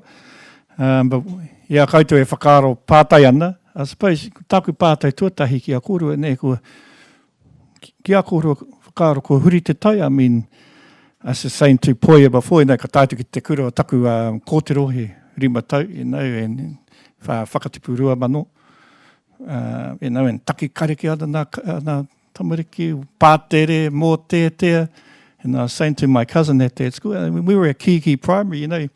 Um, but i a koutou e whakaaro pātai ana, I suppose, tāku pātai tuatahi ki a kōrua nei, ko, ki a kōrua whakaaro, kua huri te tai, I mean, I was saying to Poia before, you know, ka tae atu ki te kura o taku um, kōtero, he rima tau, you know, and whakatipu 2000, uh, you know, and taki kareke ana nā, nā tamariki, pātere, mōteatea, and I was saying to my cousin at that school, when we were at Kiki Primary, you know,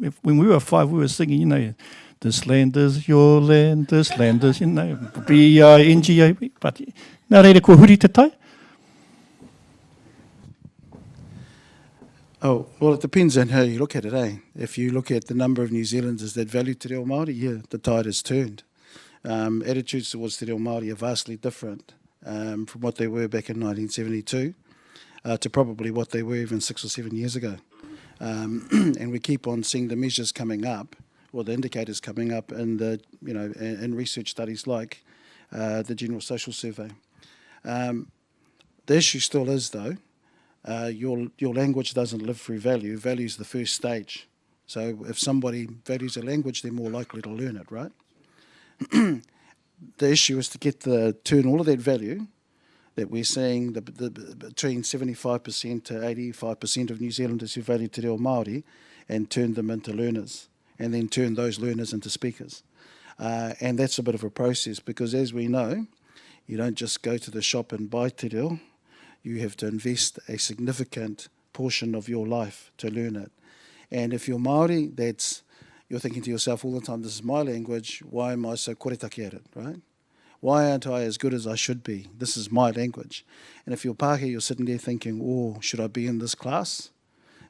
if, when we were five, we were singing, you know, this land is your land, this land is, you know, B-I-N-G-O, but nā reira kua huri te tai? Oh, well, it depends on how you look at it, eh? If you look at the number of New Zealanders that value te reo Māori, yeah, the tide has turned. Um, attitudes towards te reo Māori are vastly different um, from what they were back in 1972 uh, to probably what they were even six or seven years ago. Um, and we keep on seeing the measures coming up or the indicators coming up in the, you know, in, in research studies like uh, the General Social Survey. Um, the issue still is, though, uh, your, your language doesn't live through value. Value is the first stage. So if somebody values a language, they're more likely to learn it, right? the issue is to get the turn all of that value that we're seeing the, the, between 75% to 85% of New Zealanders who value te reo Māori and turn them into learners and then turn those learners into speakers. Uh, and that's a bit of a process because as we know, you don't just go to the shop and buy te reo. You have to invest a significant portion of your life to learn it. And if you're Māori, that's you're thinking to yourself all the time, this is my language, why am I so koretake at it, right? Why aren't I as good as I should be? This is my language. And if you're Pākehā, you're sitting there thinking, oh, should I be in this class?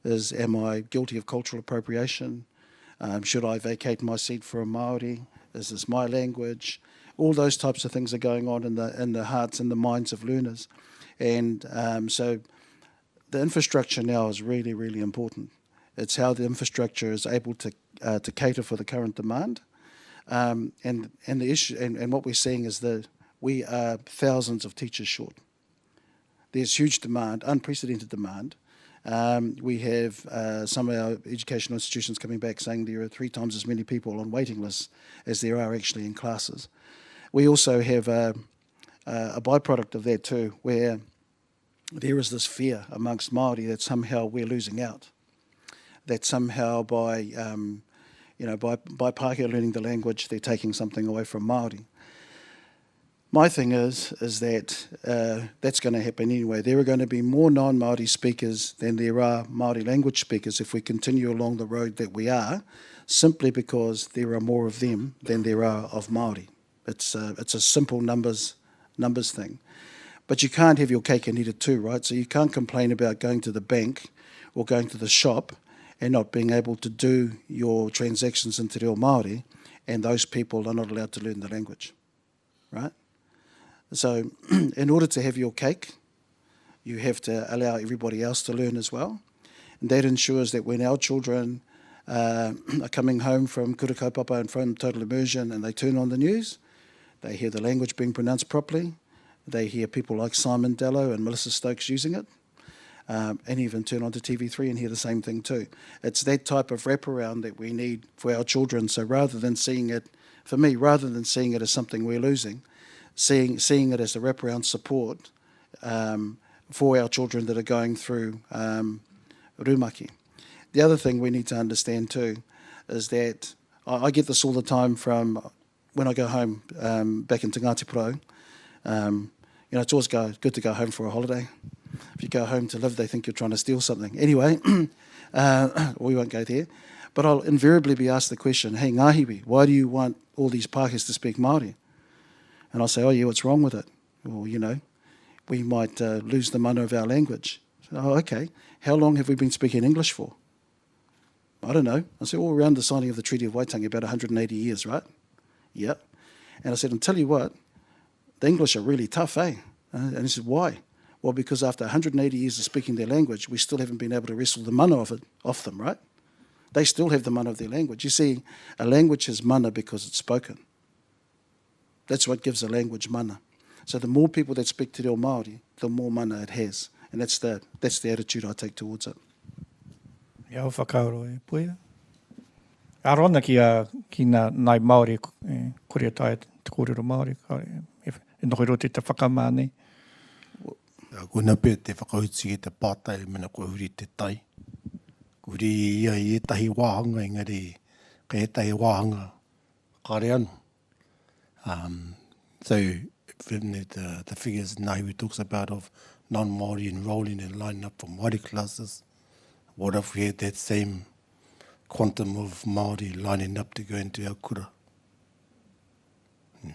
Is, am I guilty of cultural appropriation? Um, should I vacate my seat for a Māori? Is this my language? All those types of things are going on in the, in the hearts and the minds of learners. And um, so the infrastructure now is really, really important. It's how the infrastructure is able to, uh, to cater for the current demand. Um, and, and, the issue, and, and what we're seeing is that we are thousands of teachers short. There's huge demand, unprecedented demand. Um, we have uh, some of our educational institutions coming back saying there are three times as many people on waiting lists as there are actually in classes. We also have a, a byproduct of that too, where there is this fear amongst Māori that somehow we're losing out, that somehow by, um, you know, by, by Pākehā learning the language, they're taking something away from Māori. My thing is, is that uh, that's going to happen anyway. There are going to be more non-Māori speakers than there are Māori language speakers if we continue along the road that we are, simply because there are more of them than there are of Māori. It's a, it's a simple numbers, numbers thing. But you can't have your cake and eat it too, right? So you can't complain about going to the bank or going to the shop and not being able to do your transactions in te reo Māori and those people are not allowed to learn the language, right? So in order to have your cake, you have to allow everybody else to learn as well. And that ensures that when our children uh, are coming home from Kura Kaupapa and from Total Immersion and they turn on the news, they hear the language being pronounced properly, they hear people like Simon Dello and Melissa Stokes using it, um, and even turn on to TV3 and hear the same thing too. It's that type of wraparound that we need for our children. So rather than seeing it, for me, rather than seeing it as something we're losing, seeing, seeing it as a wraparound support um, for our children that are going through um, rumaki. The other thing we need to understand too is that I, I get this all the time from when I go home um, back into Ngāti Porou. Um, you know, it's always go, good to go home for a holiday. If you go home to live, they think you're trying to steal something. Anyway, uh, we won't go there. But I'll invariably be asked the question, hey, Ngahiwi, why do you want all these Pākehās to speak Māori? And I'll say, oh, yeah, what's wrong with it? Well, you know, we might uh, lose the mana of our language. So, oh, okay. How long have we been speaking English for? I don't know. I said, well, around the signing of the Treaty of Waitangi, about 180 years, right? Yep. And I said, and tell you what, the English are really tough, eh? Uh, and he said, why? Well, because after 180 years of speaking their language, we still haven't been able to wrestle the mana of it off them, right? They still have the mana of their language. You see, a language has mana because it's spoken. That's what gives a language mana. So the more people that speak te reo Māori, the more mana it has. And that's the, that's the attitude I take towards it. Ia o whakaaro e Puea. Aro ana ki a, ki nā nai Māori e kore e taea te kōrero Māori, e, e noho i roto i te whakamā nei. Koina pea te whakautu ki te pātai mena kua huri te tai. Kua huri ia i ētahi wāhanga engari kei ētahi wāhanga kāre anō. Um, so the, the figures Nahiwi talks about of non-Māori enrolling and lining up for Māori classes, what if we had that same quantum of Māori lining up to go into our kura? Yeah.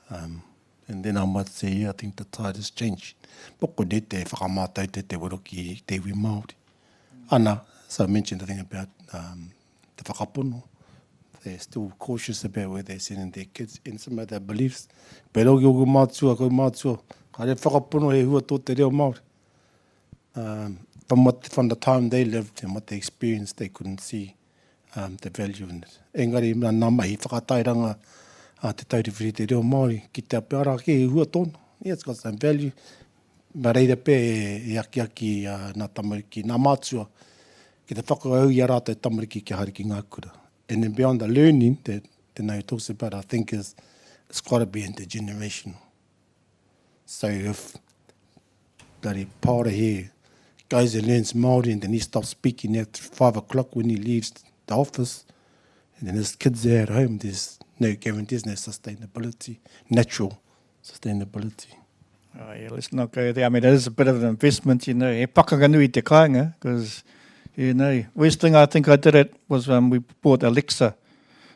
Um, and then I might say, yeah, I think the tide has changed. But ko te whakamātau te te wero ki te iwi Māori. Ana, so I mentioned the thing about um, te whakapono. They're still cautious about where they're sending their kids and some of their beliefs. Pērā ki ōku mātua, kau mātua, kāre whakapono he hua tō te reo Māori. Um, from, what, from the time they lived and what they experienced, they couldn't see um, the value in it. Engari, nā, nā mahi whakatairanga a te tauriwhiri te reo Māori, ki te ape ara ke he hua tōna. Yeah, it's got some value. Nā reira pea e akiaki nā tamariki, nā mātua, ki te whakaū i a rātou tamariki kia haere ki ngā kura. And then beyond the learning that Te Nau talks about, I think is it's got to be intergenerational. So if bloody Paora here goes and learns Māori and then he stops speaking at five o'clock when he leaves the office, and then his kids are at home, there's no guarantee, there's no sustainability, natural sustainability. Oh, yeah, let's not go there. I mean, it is a bit of an investment, you know. He pakanga nui te kāinga, because, you know, worst thing I think I did it was um, we bought Alexa.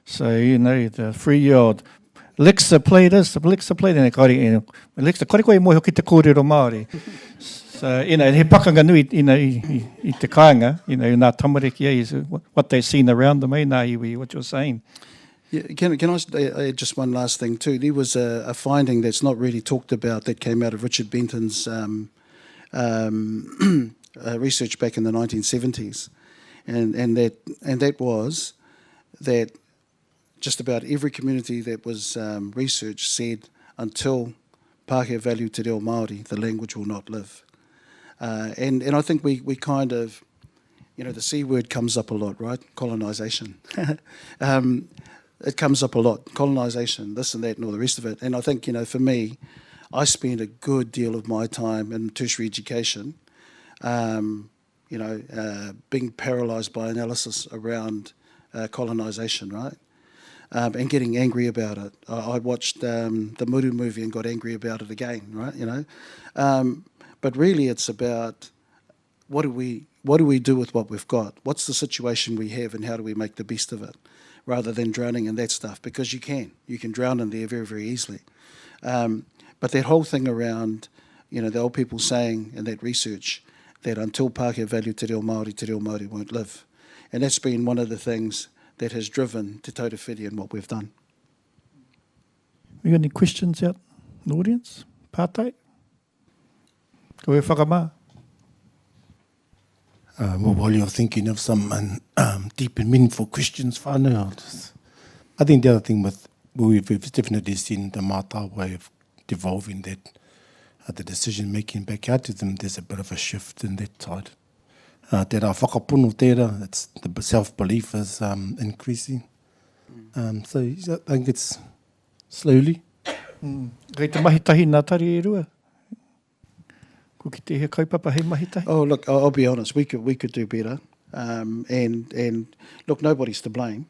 So, you know, the three-year-old, Alexa, play this, Alexa, play that. Kare, you know, Alexa, kare koe mohi ki te kōrero Māori. So, you know, he pakanga nui, you know, i, i, i te kāinga, you know, nā tamariki, eh, what they've seen around them, eh, nā iwi, what you're saying. Yeah, can, can I add just one last thing too? There was a, a finding that's not really talked about that came out of Richard Benton's um, um, uh, research back in the 1970s, and, and, that, and that was that just about every community that was um, researched said until Pākehā value te reo Māori, the language will not live. Uh, and, and I think we, we kind of, you know, the C word comes up a lot, right? Colonization. um, it comes up a lot. Colonization, this and that, and all the rest of it. And I think, you know, for me, I spend a good deal of my time in tertiary education, um, you know, uh, being paralysed by analysis around uh, colonisation, right? Um, and getting angry about it. I, I watched um, the Muru movie and got angry about it again, right? You know, um, but really, it's about what do we what do we do with what we've got? What's the situation we have, and how do we make the best of it? Rather than drowning in that stuff, because you can. You can drown in there very, very easily. Um, but that whole thing around, you know, the old people saying in that research that until Pākehā value te reo Māori, te reo Māori won't live. And that's been one of the things that has driven Te Taura Whiri and what we've done. We got any questions out in the audience? Pātai? Ko e whakamā? Uh, well, while you're thinking of some um, um, deep and meaningful questions, whānau, I'll just, I think the other thing with, we've, we've definitely seen the mātāwai way of devolving that, uh, the decision making back out to them, there's a bit of a shift in that side. Uh, tērā whakapono tērā, it's, the self-belief is um, increasing. Um, so I think it's slowly. Mm. Kei te mahi tahi nā tari e rua? Ko ki te he kaupapa hei mahi tahi? Oh, look, I'll be honest, we could, we could do better. Um, and, and look, nobody's to blame.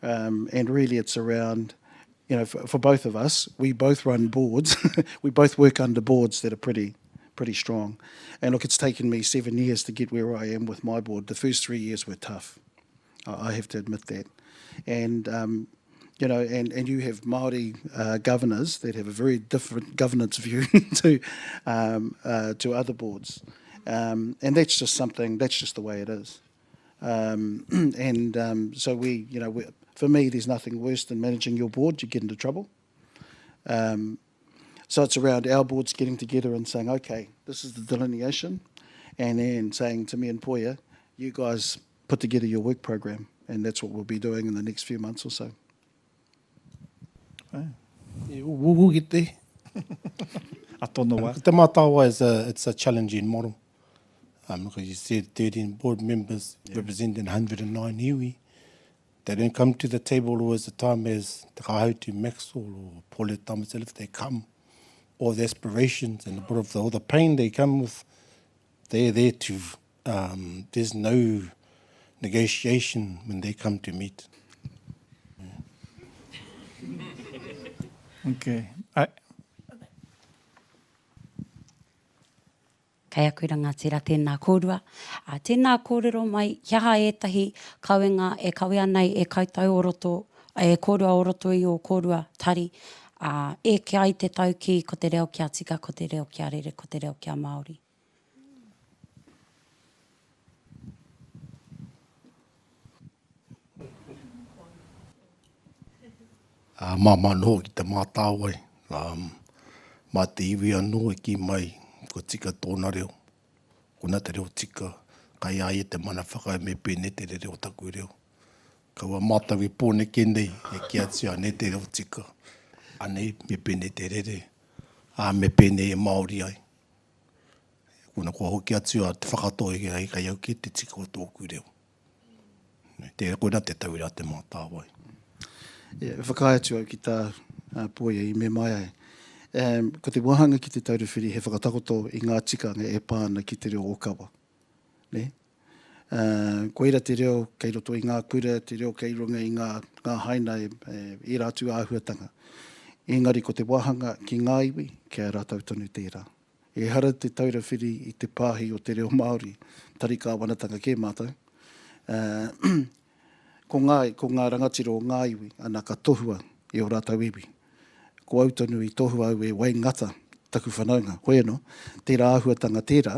Um, and really it's around, you know, for, for both of us, we both run boards. we both work under boards that are pretty, pretty strong. And look, it's taken me seven years to get where I am with my board. The first three years were tough. I, I have to admit that. And, um, you know, and, and you have Māori uh, governors that have a very different governance view to, um, uh, to other boards. Um, and that's just something, that's just the way it is. Um, and um, so we, you know, we, for me, there's nothing worse than managing your board. You get into trouble. Um, so it's around our boards getting together and saying, okay, this is the delineation. And then saying to me and Poia, you guys put together your work program. And that's what we'll be doing in the next few months or so. Yeah, we'll, we'll get there. Atono Te Mātāwai is a, it's a challenging model. Um, because you said 13 board members yeah. representing 109 iwi. They don't come to the table always the time as Te Kāhautu Maxwell or Paulette Thomas if they come, or the aspirations and a bit of the, all the pain they come with, they're there to, um, there's no negotiation when they come to meet. Okay. I, Kei aku rangatira, tēnā kōrua. Ā, tēnā kōrero mai, he aha ētahi kawenga e kawea nei e koutou o roto, e kōrua o roto i ō kōrua tari, ā, eke ai te taukī ko te reo kia tika, ko te reo kia rere, ko te reo kia Māori. Ā, māmā noho ki Te Mātāwai, ā, mā te iwi anō e kī mai kua tika tōna reo, kona te reo tika, kai a ia te mana whakaae me pēnei te rere o taku reo. Kaua mātou e pōneke nei e kī atu anei te reo tika, anei me pēnei te rere, ā, me pēnei e Māori ai. Kona kua hoki atu a Te Whakatōhea kai au kē te tika o tōku reo. Tērā, koirā te tauira a Te Mātāwai. Yeah, whakaae atu au ki tā uh, Poia i me mai ai. Um, ko te wāhanga ki te Taura Whiri he whakatakoto i ngā tikanga e pā ana ki te reo ōkawa. Ne? Uh, koira te reo kei roto i ngā kura, te reo kei runga i ngā, ngā haina e, e, ērā atu āhuatanga. Engari ko te wāhanga ki ngā iwi, kia rātou tonu tērā. Ehara Te Taura Whiri i te pāhi o te reo Māori, tari kāwanatanga kē mātou. Ko ngā, ko ngā rangatira o ngā iwi, ana ka tohua e ō rātou iwi. Ko au tonu i tohua au e Wayne Ngata, taku whanaunga. Hoi anō, tērā āhuatanga tērā,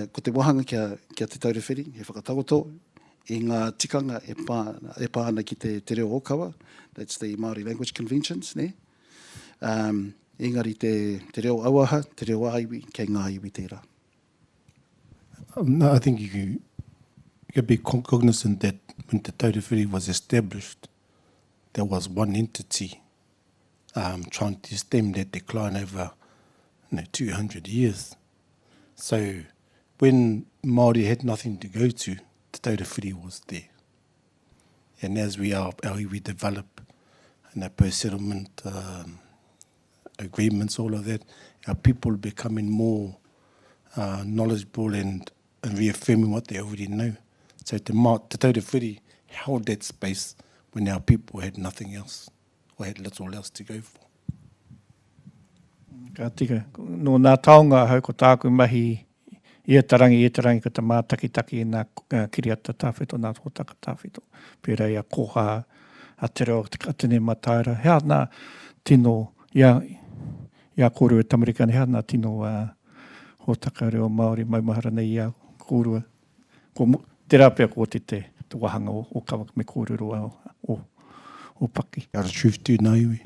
ko te wāhanga ki a, ki a Te Taura Whiri, he whakatakoto i ngā tikanga e pā, e pā ana ki te, te reo ōkawa, that's the Māori Language Conventions, nē? Um, engari te, te reo auaha, te reo ā-iwi, kei ngā iwi tērā. Um, no, I think you can, you can be cognizant that when Te Taura Whiri was established, there was one entity um, trying to stem that decline over you know, 200 years. So when Māori had nothing to go to, Te Taura Whiri was there. And as we are, our iwi develop and our post-settlement um, agreements, all of that, our people becoming more uh, knowledgeable and, and reaffirming what they already know. So Te, Ma, Te Taura Whiri held that space when our people had nothing else or had little else to go for. Ka tika, nō nā taonga ahau ko tāku mahi. Ia te rangi, ia te rangi ko te mātakitaki i ngā kiriata tawhito, ngā hōtaka tawhito, pērā i a Koha, a Te Reo, a Tene Mataira. He aha nā tino, i a, i a kōrua e tamariki ana, he aha nā tino hōtaka reo Māori maumahara nei i a kōrua? Ko, tērā pea ko oti te, te wāhanga o, o kawa me kōrero o, o, o Paki. Out of truth tēnā iwi.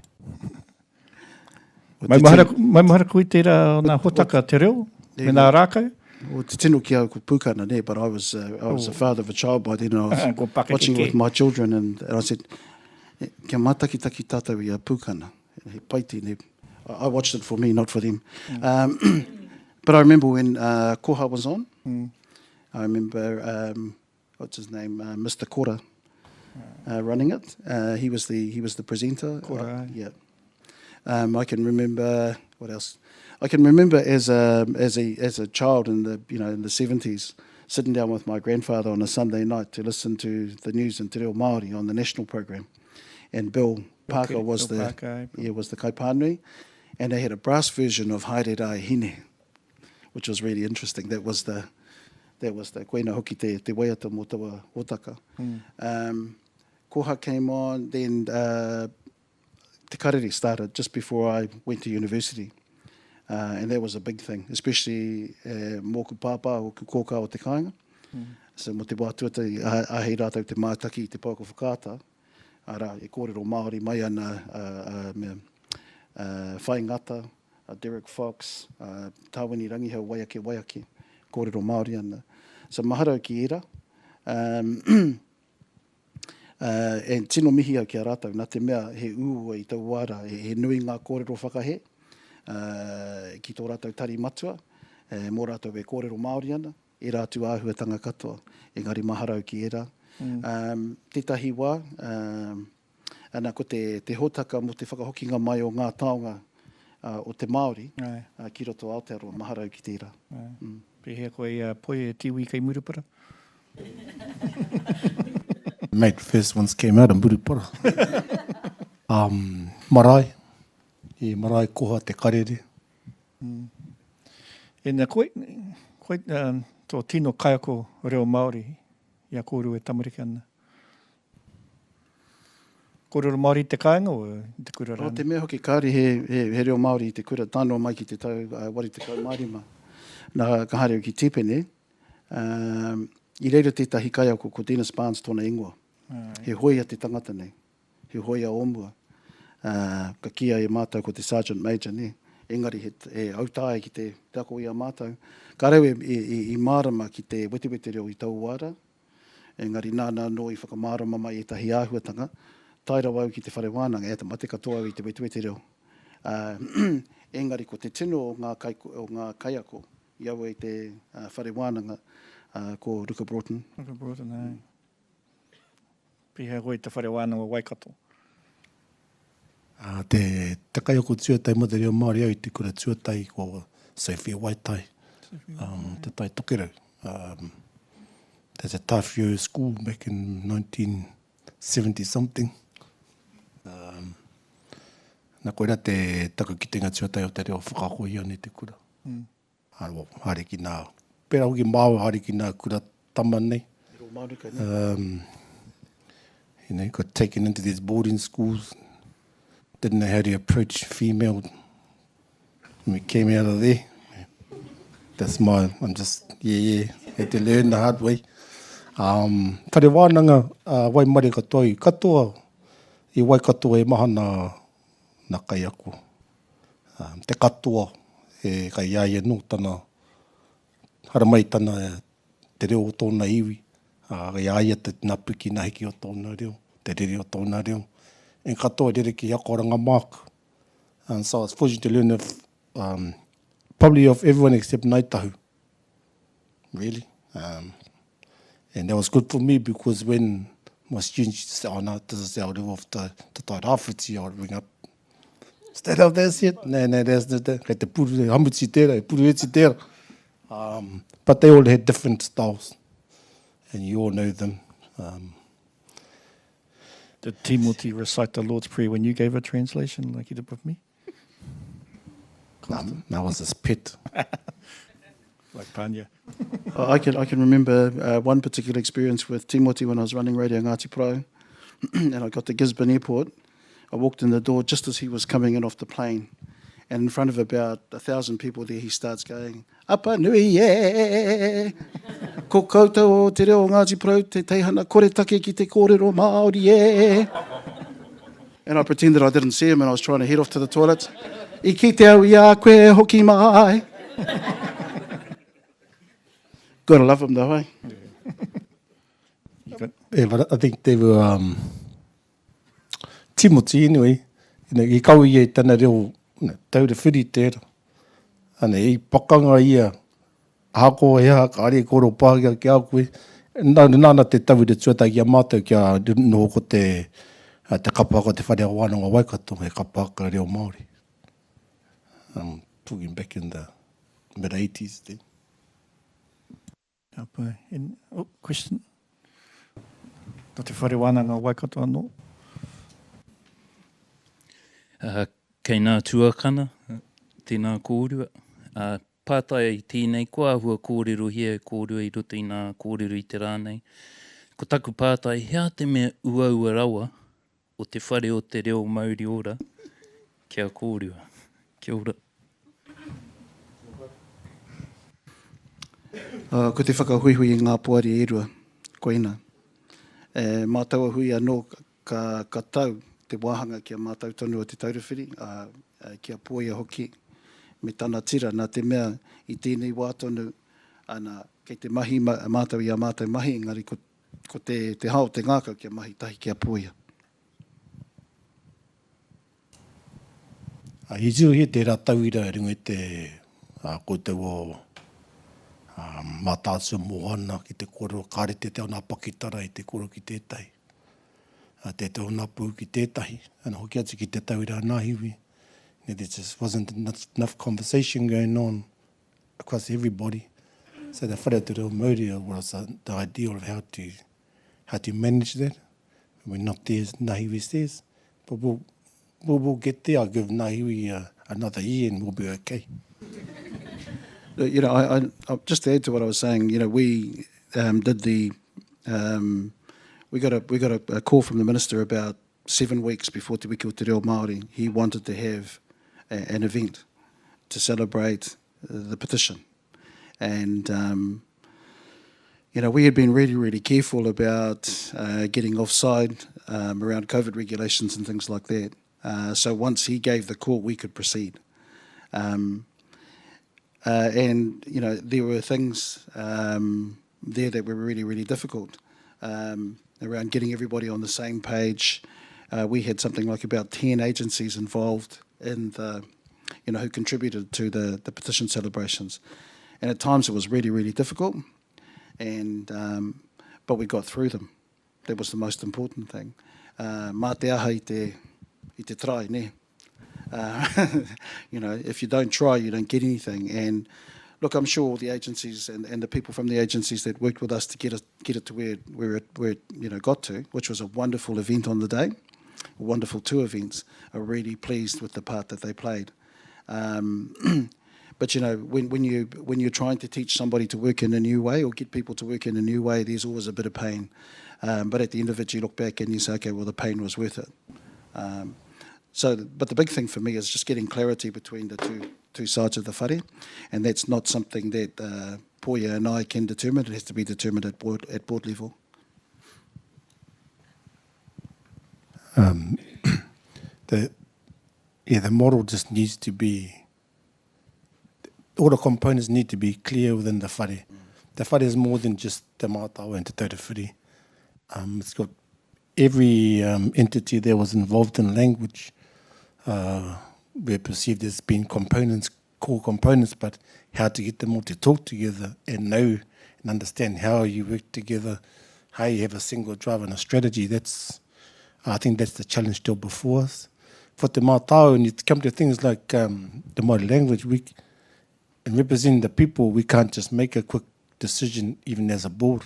Maumahara, maumahara koe tērā o nā hotaka te reo, me nā rākau? Well, te tino ki au ko Pukana, ne, but I was, uh, I was oh. the father of a child by then, and I was watching with my children, and, and I said, kia mātakitaki tātou i a Pukana. He pai tēnei. I watched it for me, not for them. Mm. Um, but I remember when uh, Koha was on, mm. I remember um, what's his name, uh, Mr. Kora, uh, running it. Uh, he was the he was the presenter. Kora. Uh, yeah. Um, I can remember what else. I can remember as a as a as a child in the you know in the 70s, sitting down with my grandfather on a Sunday night to listen to the news in Te Reo Māori on the national program, and Bill Parker okay, was Bill the Parker, yeah was the kaipānui, and they had a brass version of Haere Rā Hine which was really interesting. That was the, that was the, koina hoki te, te waiata mō taua hōtaka. Mm. Um, Koha came on, then uh, Te Karere started just before I went to university. Uh, and that was a big thing, especially uh, mōku pāpā, ōku kōkā o te kāinga. Mm. So mō te wā tuatahi, āhei rātou te mātaki i te pouaka whakaata, arā, e kōrero Māori mai ana a, a, mea, a Whai Ngata, a Derek Fox, a Tāwini Rangihau Waiake Waiake, kōrero Māori ana. So mahara au ki ērā. Um, uh, and tino mihi au ki a rātou, nā te mea he uaua i taua wā rā, he, he nui ngā kōrero whakahē uh, ki tō rātou tari matua, uh, mō rātou e kōrero Māori ana, ērā atu āhuatanga katoa, engari mahara au ki ērā. Mm. Um, tētahi wā, um, Ana, ko te, te hōtaka mō te whakahokinga mai o ngā taonga o te Māori ki roto o Aotearoa, mahara au ki tērā. Mm. Pēhea koe i a Poi e Tiwi kei Murupara? Mate, first ones came out of Murupara. um, marae, i marae koha te karere. Mm. Ina, koe, koe um, tō tino kaiako reo Māori i a kōrua e tamariki ana? Kōrero Māori i te kāinga o i te kura rānei? Nō te mea hoki kāore he, he, he reo Māori i te kura, tae noa mai ki te tau uh, 85. Nā, ka haere au ki Tīpene, um, i reira tētahi kaiako, ko Dennis Barnes tōna ingoa. He hoia te tangata nei, he hoia o mua. Uh, ka kīia e mātou ko te Sergeant Major, nē. Engari he, he autaia ki te, te ako i a mātou. Kāre au e, e, e, i mārama ki te wetewete reo i taua wā rā. Engari nāna anō i whakamārama mai ētahi āhuatanga, tae rawa au ki te whare wānanga, e mate katoa au i te wetewete reo. Ā, engari ko te tino o ngā kai, o ngā kaiako i aua i te whare wānanga, ā, ko Ruka Broughton. Ruka Broughton, āe. Pēhea koe i te whare wānanga o Waikato? Ā, te, te kaiako tuatahi mō te reo Māori au i te kura tuatahi ko Sophia Waitai, um, Te Tai Tokerau. Um, that's a Tawhio school back in 1970 something. Um, na koira te taku kitenga tuatahi o te reo whakaako i ana i te kura. Mm. Haere, haere ki nā, pērā hoki māua haere ki nā kura tama nei. Um, you know, got taken into these boarding schools, didn't know how to approach female when we came out of there. That's my, I'm just, yeah, yeah, had to learn the hard way. Um, whare wānanga, uh, waimare katoa i katoa, i Waikato e maha nā, nā kaiako. Um, te katoa, e, kai a ia nō tana, haramai tana te reo o tōna iwi, ā, i a ia te nā piki nā hiki o tōna reo, te rere o tōna reo. And katoa rere ki akoranga māku. And so I was fortunate to learn of, um, probably of everyone except Ngāi Tahu, really. Um, and that was good for me because when my students used to say, oh no, this is our reo of the, te Tai Rāwhiti, I would ring up Instead of that's it. Nē, nē, that's the, the, kei te puru, hamuti tērā, e puru eti tērā. Um, but they all had different styles, and you all know them. Um, Did Timothy recite the Lord's Prayer when you gave a translation like you did with me? No, that was his pet. Like Pania. I can, I can remember uh, one particular experience with Timothy when I was running Radio Ngāti Porou and I got to Gisborne Airport. I walked in the door just as he was coming in off the plane. And in front of about a thousand people there, he starts going, Apa nui e! Ko koutou o te reo o Ngāti Porou, te teihana koretake ki te kōrero Māori e! And I pretended I didn't see him and I was trying to head off to the toilet. I kite au i a koe hoki mai. Gotta love him though, eh? Yeah, but I think they were um, Timoti anyway. You know, i kau ia i tana reo, you know, taura whiri tērā. Ana, i pakanga ia Ahakoa he aha, kāre i kōrero Pākehā ki a koe, nāna te tauira tuatahi ki a mātou kia noho ko te te kapa haka o Te Whare Wānanga o Waikato, he kapa haka reo Māori. I'm talking back in the mid eighties then. Ka pai. And, oh, question. Nō Te Whare Wānanga o Waikato anō. Uh, kei nā tuakana, tēnā kōrua. Uh, Pātai ai tēnei, kua āhua kōrerohia e kōrua i roto i nā kōrero i te rā nei. Ko taku pātai, he aha te mea uaua rawa o te whare o te reo mauri ora ki a kōrua? Kia ora. Ko te whakahuihui i ngā poari e rua, koina. E, mā taua hui anō Ka, ka tau te wāhanga ki a mātou tonu o Te Taura Whiri, ā, ki a Poia hoki, me tana tira, nā te mea i tēnei wā tonu, ana, kei te mahi mātou i ā mātou mahi, engari ko, ko te, te hao o te ngākau kia mahi tahi ki a Poia. Ā, i tirohia tērā tauira i runga i te, ā, koutou o, ā, Mātaatua Moana ki te kōrero, kāre tētahi o nā pakitara i te kōrero ki tētahi. a tētahi o nā pū ki tētahi, ana hoki atu ki te tauira nā hiwi. You know, there just wasn't enough, enough conversation going on across everybody. So the whare o te reo Māori was uh, the idea of how to, how to manage that. We're not there as Ngahiwi says, but we'll, we'll, we'll get there. I'll give Ngahiwi uh, another year and we'll be okay. You know, I, I, just to add to what I was saying, you know, we um, did the um, we got a we got a, a call from the minister about seven weeks before Te Wiki o Te Reo Māori. He wanted to have a, an event to celebrate the petition. And, um, you know, we had been really, really careful about uh, getting offside um, around COVID regulations and things like that. Uh, so once he gave the call, we could proceed. Um, uh, and, you know, there were things um, there that were really, really difficult um, around getting everybody on the same page. Uh, we had something like about 10 agencies involved in the, you know, who contributed to the, the petition celebrations. And at times it was really, really difficult, and, um, but we got through them. That was the most important thing. Uh, mā te aha i te, i te try, ne? Uh, you know, if you don't try, you don't get anything. And look, I'm sure all the agencies and, and the people from the agencies that worked with us to get it, get it to where, where it, where it you know, got to, which was a wonderful event on the day, wonderful two events, are really pleased with the part that they played. Um, but you know, when, when you when you're trying to teach somebody to work in a new way or get people to work in a new way, there's always a bit of pain. Um, but at the end of it, you look back and you say, okay, well, the pain was worth it. Um, so, but the big thing for me is just getting clarity between the two two sides of the whare, and that's not something that uh, Poia and I can determine. It has to be determined at board at board level. Um, the yeah, the model just needs to be all the components need to be clear within the whare. The whare is more than just te mātao and te taura whiri. Um, it's got every um, entity that was involved in language uh, were perceived as being components, core components, but how to get them all to talk together and know and understand how you work together, how you have a single drive and a strategy, that's, I think that's the challenge still before us. For te mātao, and you come to things like um, the Māori language, we, and representing the people, we can't just make a quick decision even as a board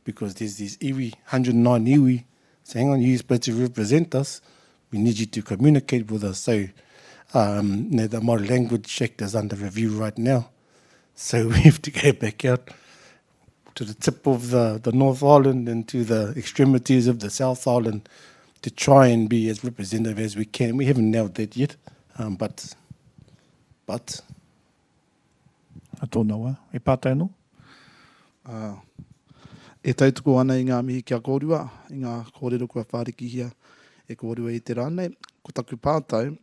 because there's these iwi, 109 iwi, saying, hang on, you're supposed to represent us. We need you to communicate with us. So um, you know, the Māori Language Act is under review right now. So we have to go back out to the tip of the, the North Island and to the extremities of the South Island to try and be as representative as we can. We haven't nailed that yet, um, but, but. A tōna wā. E pātai anō? Uh, e tautoko ana i ngā mihi ki a kōrua, i ngā kōrero kua whārikihia e kōrua i te rā nei. Ko taku pātai,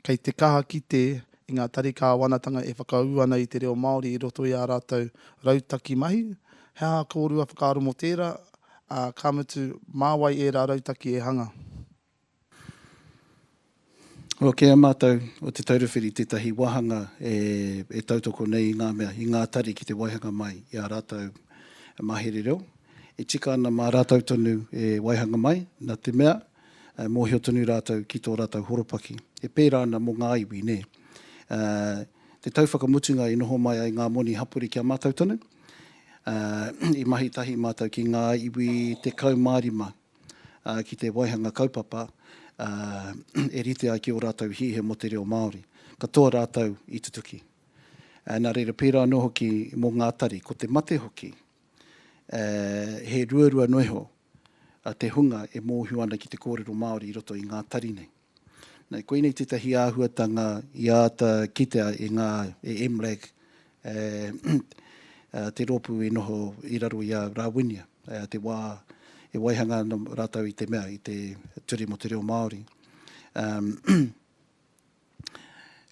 Kei te kaha kite i ngā tari kāwanatanga e whakaū ana i te reo Māori i roto i ā rātou rautaki mahi. He aha kōrua whakaaro mō tērā, ā, ka mutu, mā wai ērā rautaki e hanga? Well, kei a mātou o Te Taura Whiri tētahi wāhanga e tautoko nei i ngā mea, i ngā tari ki te waihanga mai i ā rātou mahere reo. E tika ana mā rātou tonu e waihanga mai, nā te mea, E mōhio tonu rātou ki tō rātou horopaki. E pērā ana mō ngā iwi, nē. Te tau whakamutunga i noho mai ai ngā moni hapori ki a mātou tonu. I mahi tahi mātou ki ngā iwi 15 ki te waihanga kaupapa e rite ai ki ō rātou hiahia mō te reo Māori. Katoa rātou i tutuki. Nā reira, pērā anō hoki mō ngā tari. Ko te mate hoki, he ruarua noa iho te hunga e mōhio ana ki te kōrero Māori i roto i ngā tari nei. Nei, koinei tētahi āhuatanga i āta kitea e ngā, e MLAG, e, te rōpū i noho i raro i a Rāwinia, te wā e waihanga ana rātou i te mea, i te Ture mō te Reo Māori. Um,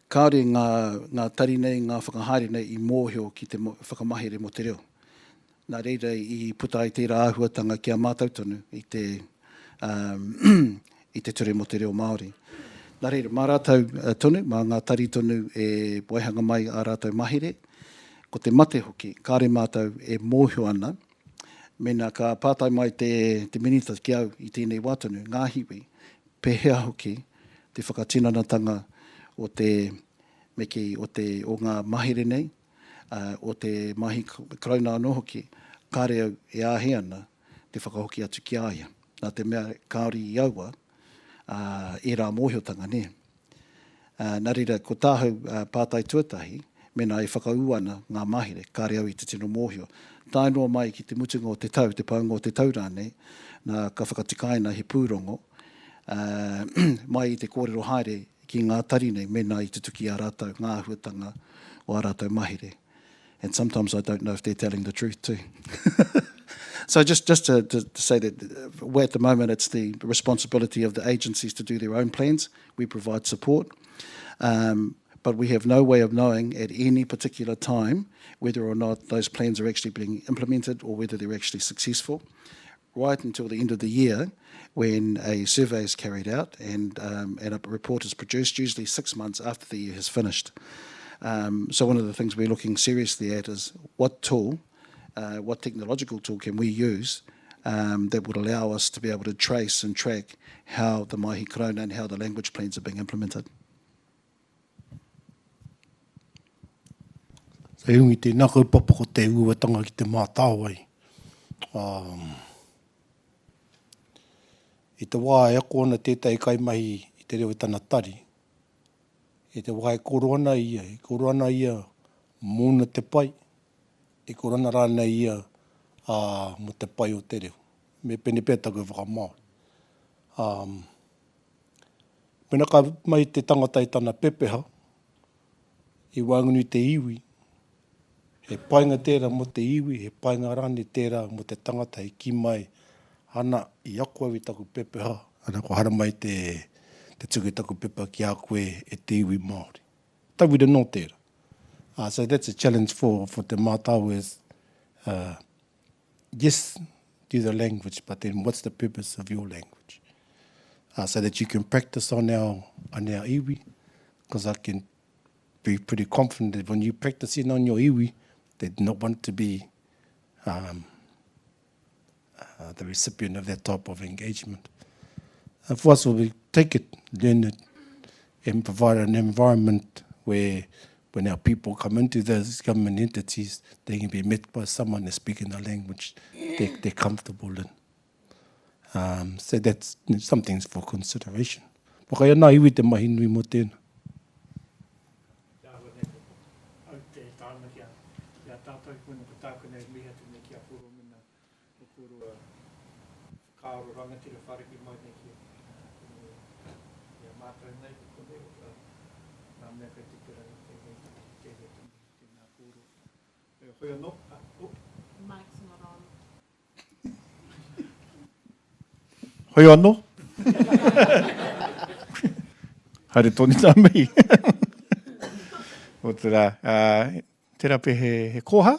Kāore ngā, ngā tari nei, ngā whakahaere nei i mōhio ki te whakamahere mō te reo. Nā reira i puta ai tērā āhuatanga ki a mātou tonu i te, um, i te ture mō te reo Māori. Nā reira, mā rātou tonu, mā ngā tari tonu e waihanga mai ā rātou mahere. Ko te mate hoki, kāore mātou e mōhio ana, mēnā ka pātai mai te, te Minita ki au i tēnei wā tonu, ngā hiwi, pēhea hoki te whakatinanatanga o te, me kī, o te, o ngā mahere nei, ā, o te mahi Karauna anō hoki, kāre au e āhei ana te whakahoki atu ki a ia, nā te mea kāore i aua, ā, ērā mōhiotanga, nē. Ā, nā reira, ko tāhau pātai tuatahi, mēnā e whakaū ana ngā mahere, kāre au i te tino mōhio. Tae noa mai ki te mutunga o te tau, te paunga o te tau rānei, nā, ka whakatikaina he pūrongo, ā, mai i te kōrero haere ki ngā tari nei mēnā i tutuki i a rātou ngā āhuatanga o ā rātou mahere. And sometimes I don't know if they're telling the truth too. so just, just to, to, to say that uh, at the moment it's the responsibility of the agencies to do their own plans. We provide support. Um, but we have no way of knowing at any particular time whether or not those plans are actually being implemented or whether they're actually successful. Right until the end of the year, when a survey is carried out and, um, and a report is produced, usually six months after the year has finished. Um, so one of the things we're looking seriously at is what tool, uh, what technological tool can we use um, that would allow us to be able to trace and track how the Maihi Karauna and how the language plans are being implemented. Hei runga i tēnā kaupapa ko te uauatanga ki Te Mātāwai. Um, I te wā e ako ana tētahi kaimahi i te reo i tana tari, i te wā e koro ana ia, e koro ana ia mōna te pai, e koro ana rānei ia ā, mō te pai o te reo. Me pēnei pea taku whakamāori. Um, Mena ka mai te tangata i tana pepeha, i waenganui te iwi, he painga tērā mō te iwi, he painga rānei tērā mō te tangata i kī mai, ana, i ako au i taku pepeha, ana, kua haramai te, te tuku i taku pepa ki a koe e te iwi Māori. Tauira nō tērā. Uh, so that's a challenge for, for Te Mātāwai is, uh, yes, do the language, but then what's the purpose of your language? Uh, so that you can practice on our, on our iwi, because I can be pretty confident that when you practice it on your iwi, they do not want to be um, uh, the recipient of that type of engagement. And for us, we take it, learn it, and provide an environment where when our people come into those government entities, they can be met by someone that's speaking the language they, they're comfortable in. Um, so that's something for consideration. Whakaya nā iwi te mahi nui mō tēnā. whakaaro rangatira whariki mai nei ki i a mātou nei ki konei, o ngā mea kei te pera i tēnei, tēnei te mihi, tēnā kōrua. Hoi anō, oh. Mic's not on. Hoi anō. Haere tonu tā mihi. Otirā, tērā pea he, he koha?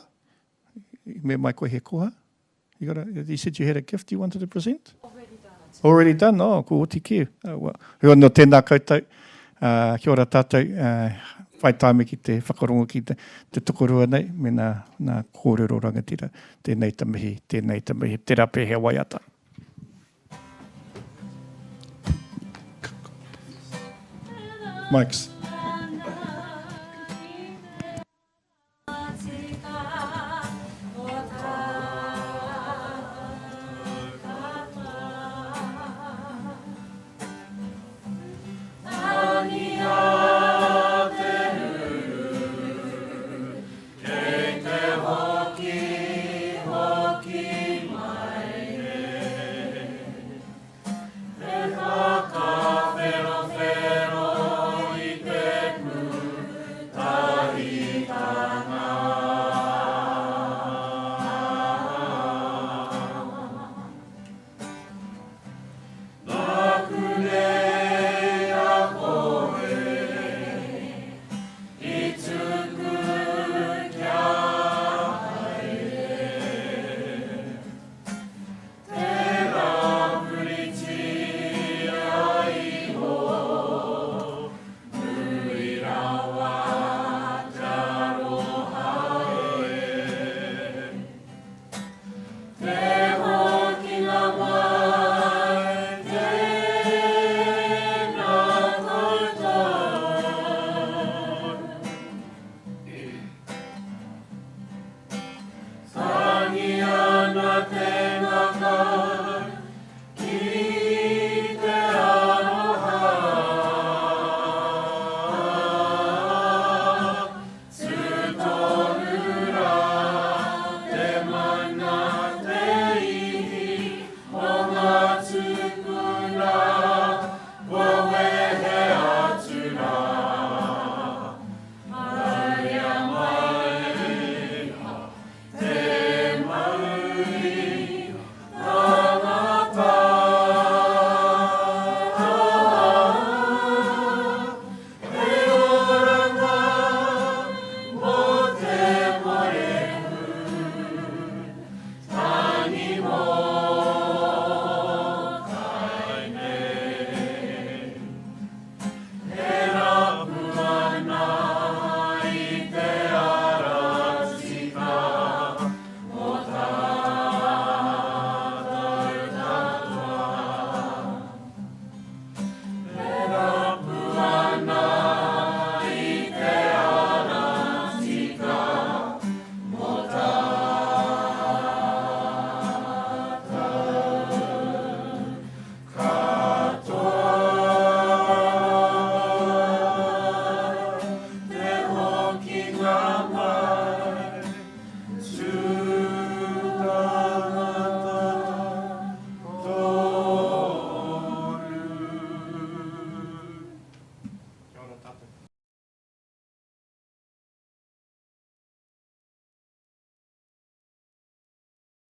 Me mai koe he koha? You got a, you said you had a gift you wanted to present? Already done. Already done? Oh, ko oti kē. Oh, well. Hoi anō, tēnā koutou. Uh, kia ora tātou. Uh, whai tāmi ki te whakarongo ki te, te tokorua nei, me nā, nā kōrero rangatira. Tēnei ta mihi, tēnei ta mihi. Tērā pea he waiata. Mics.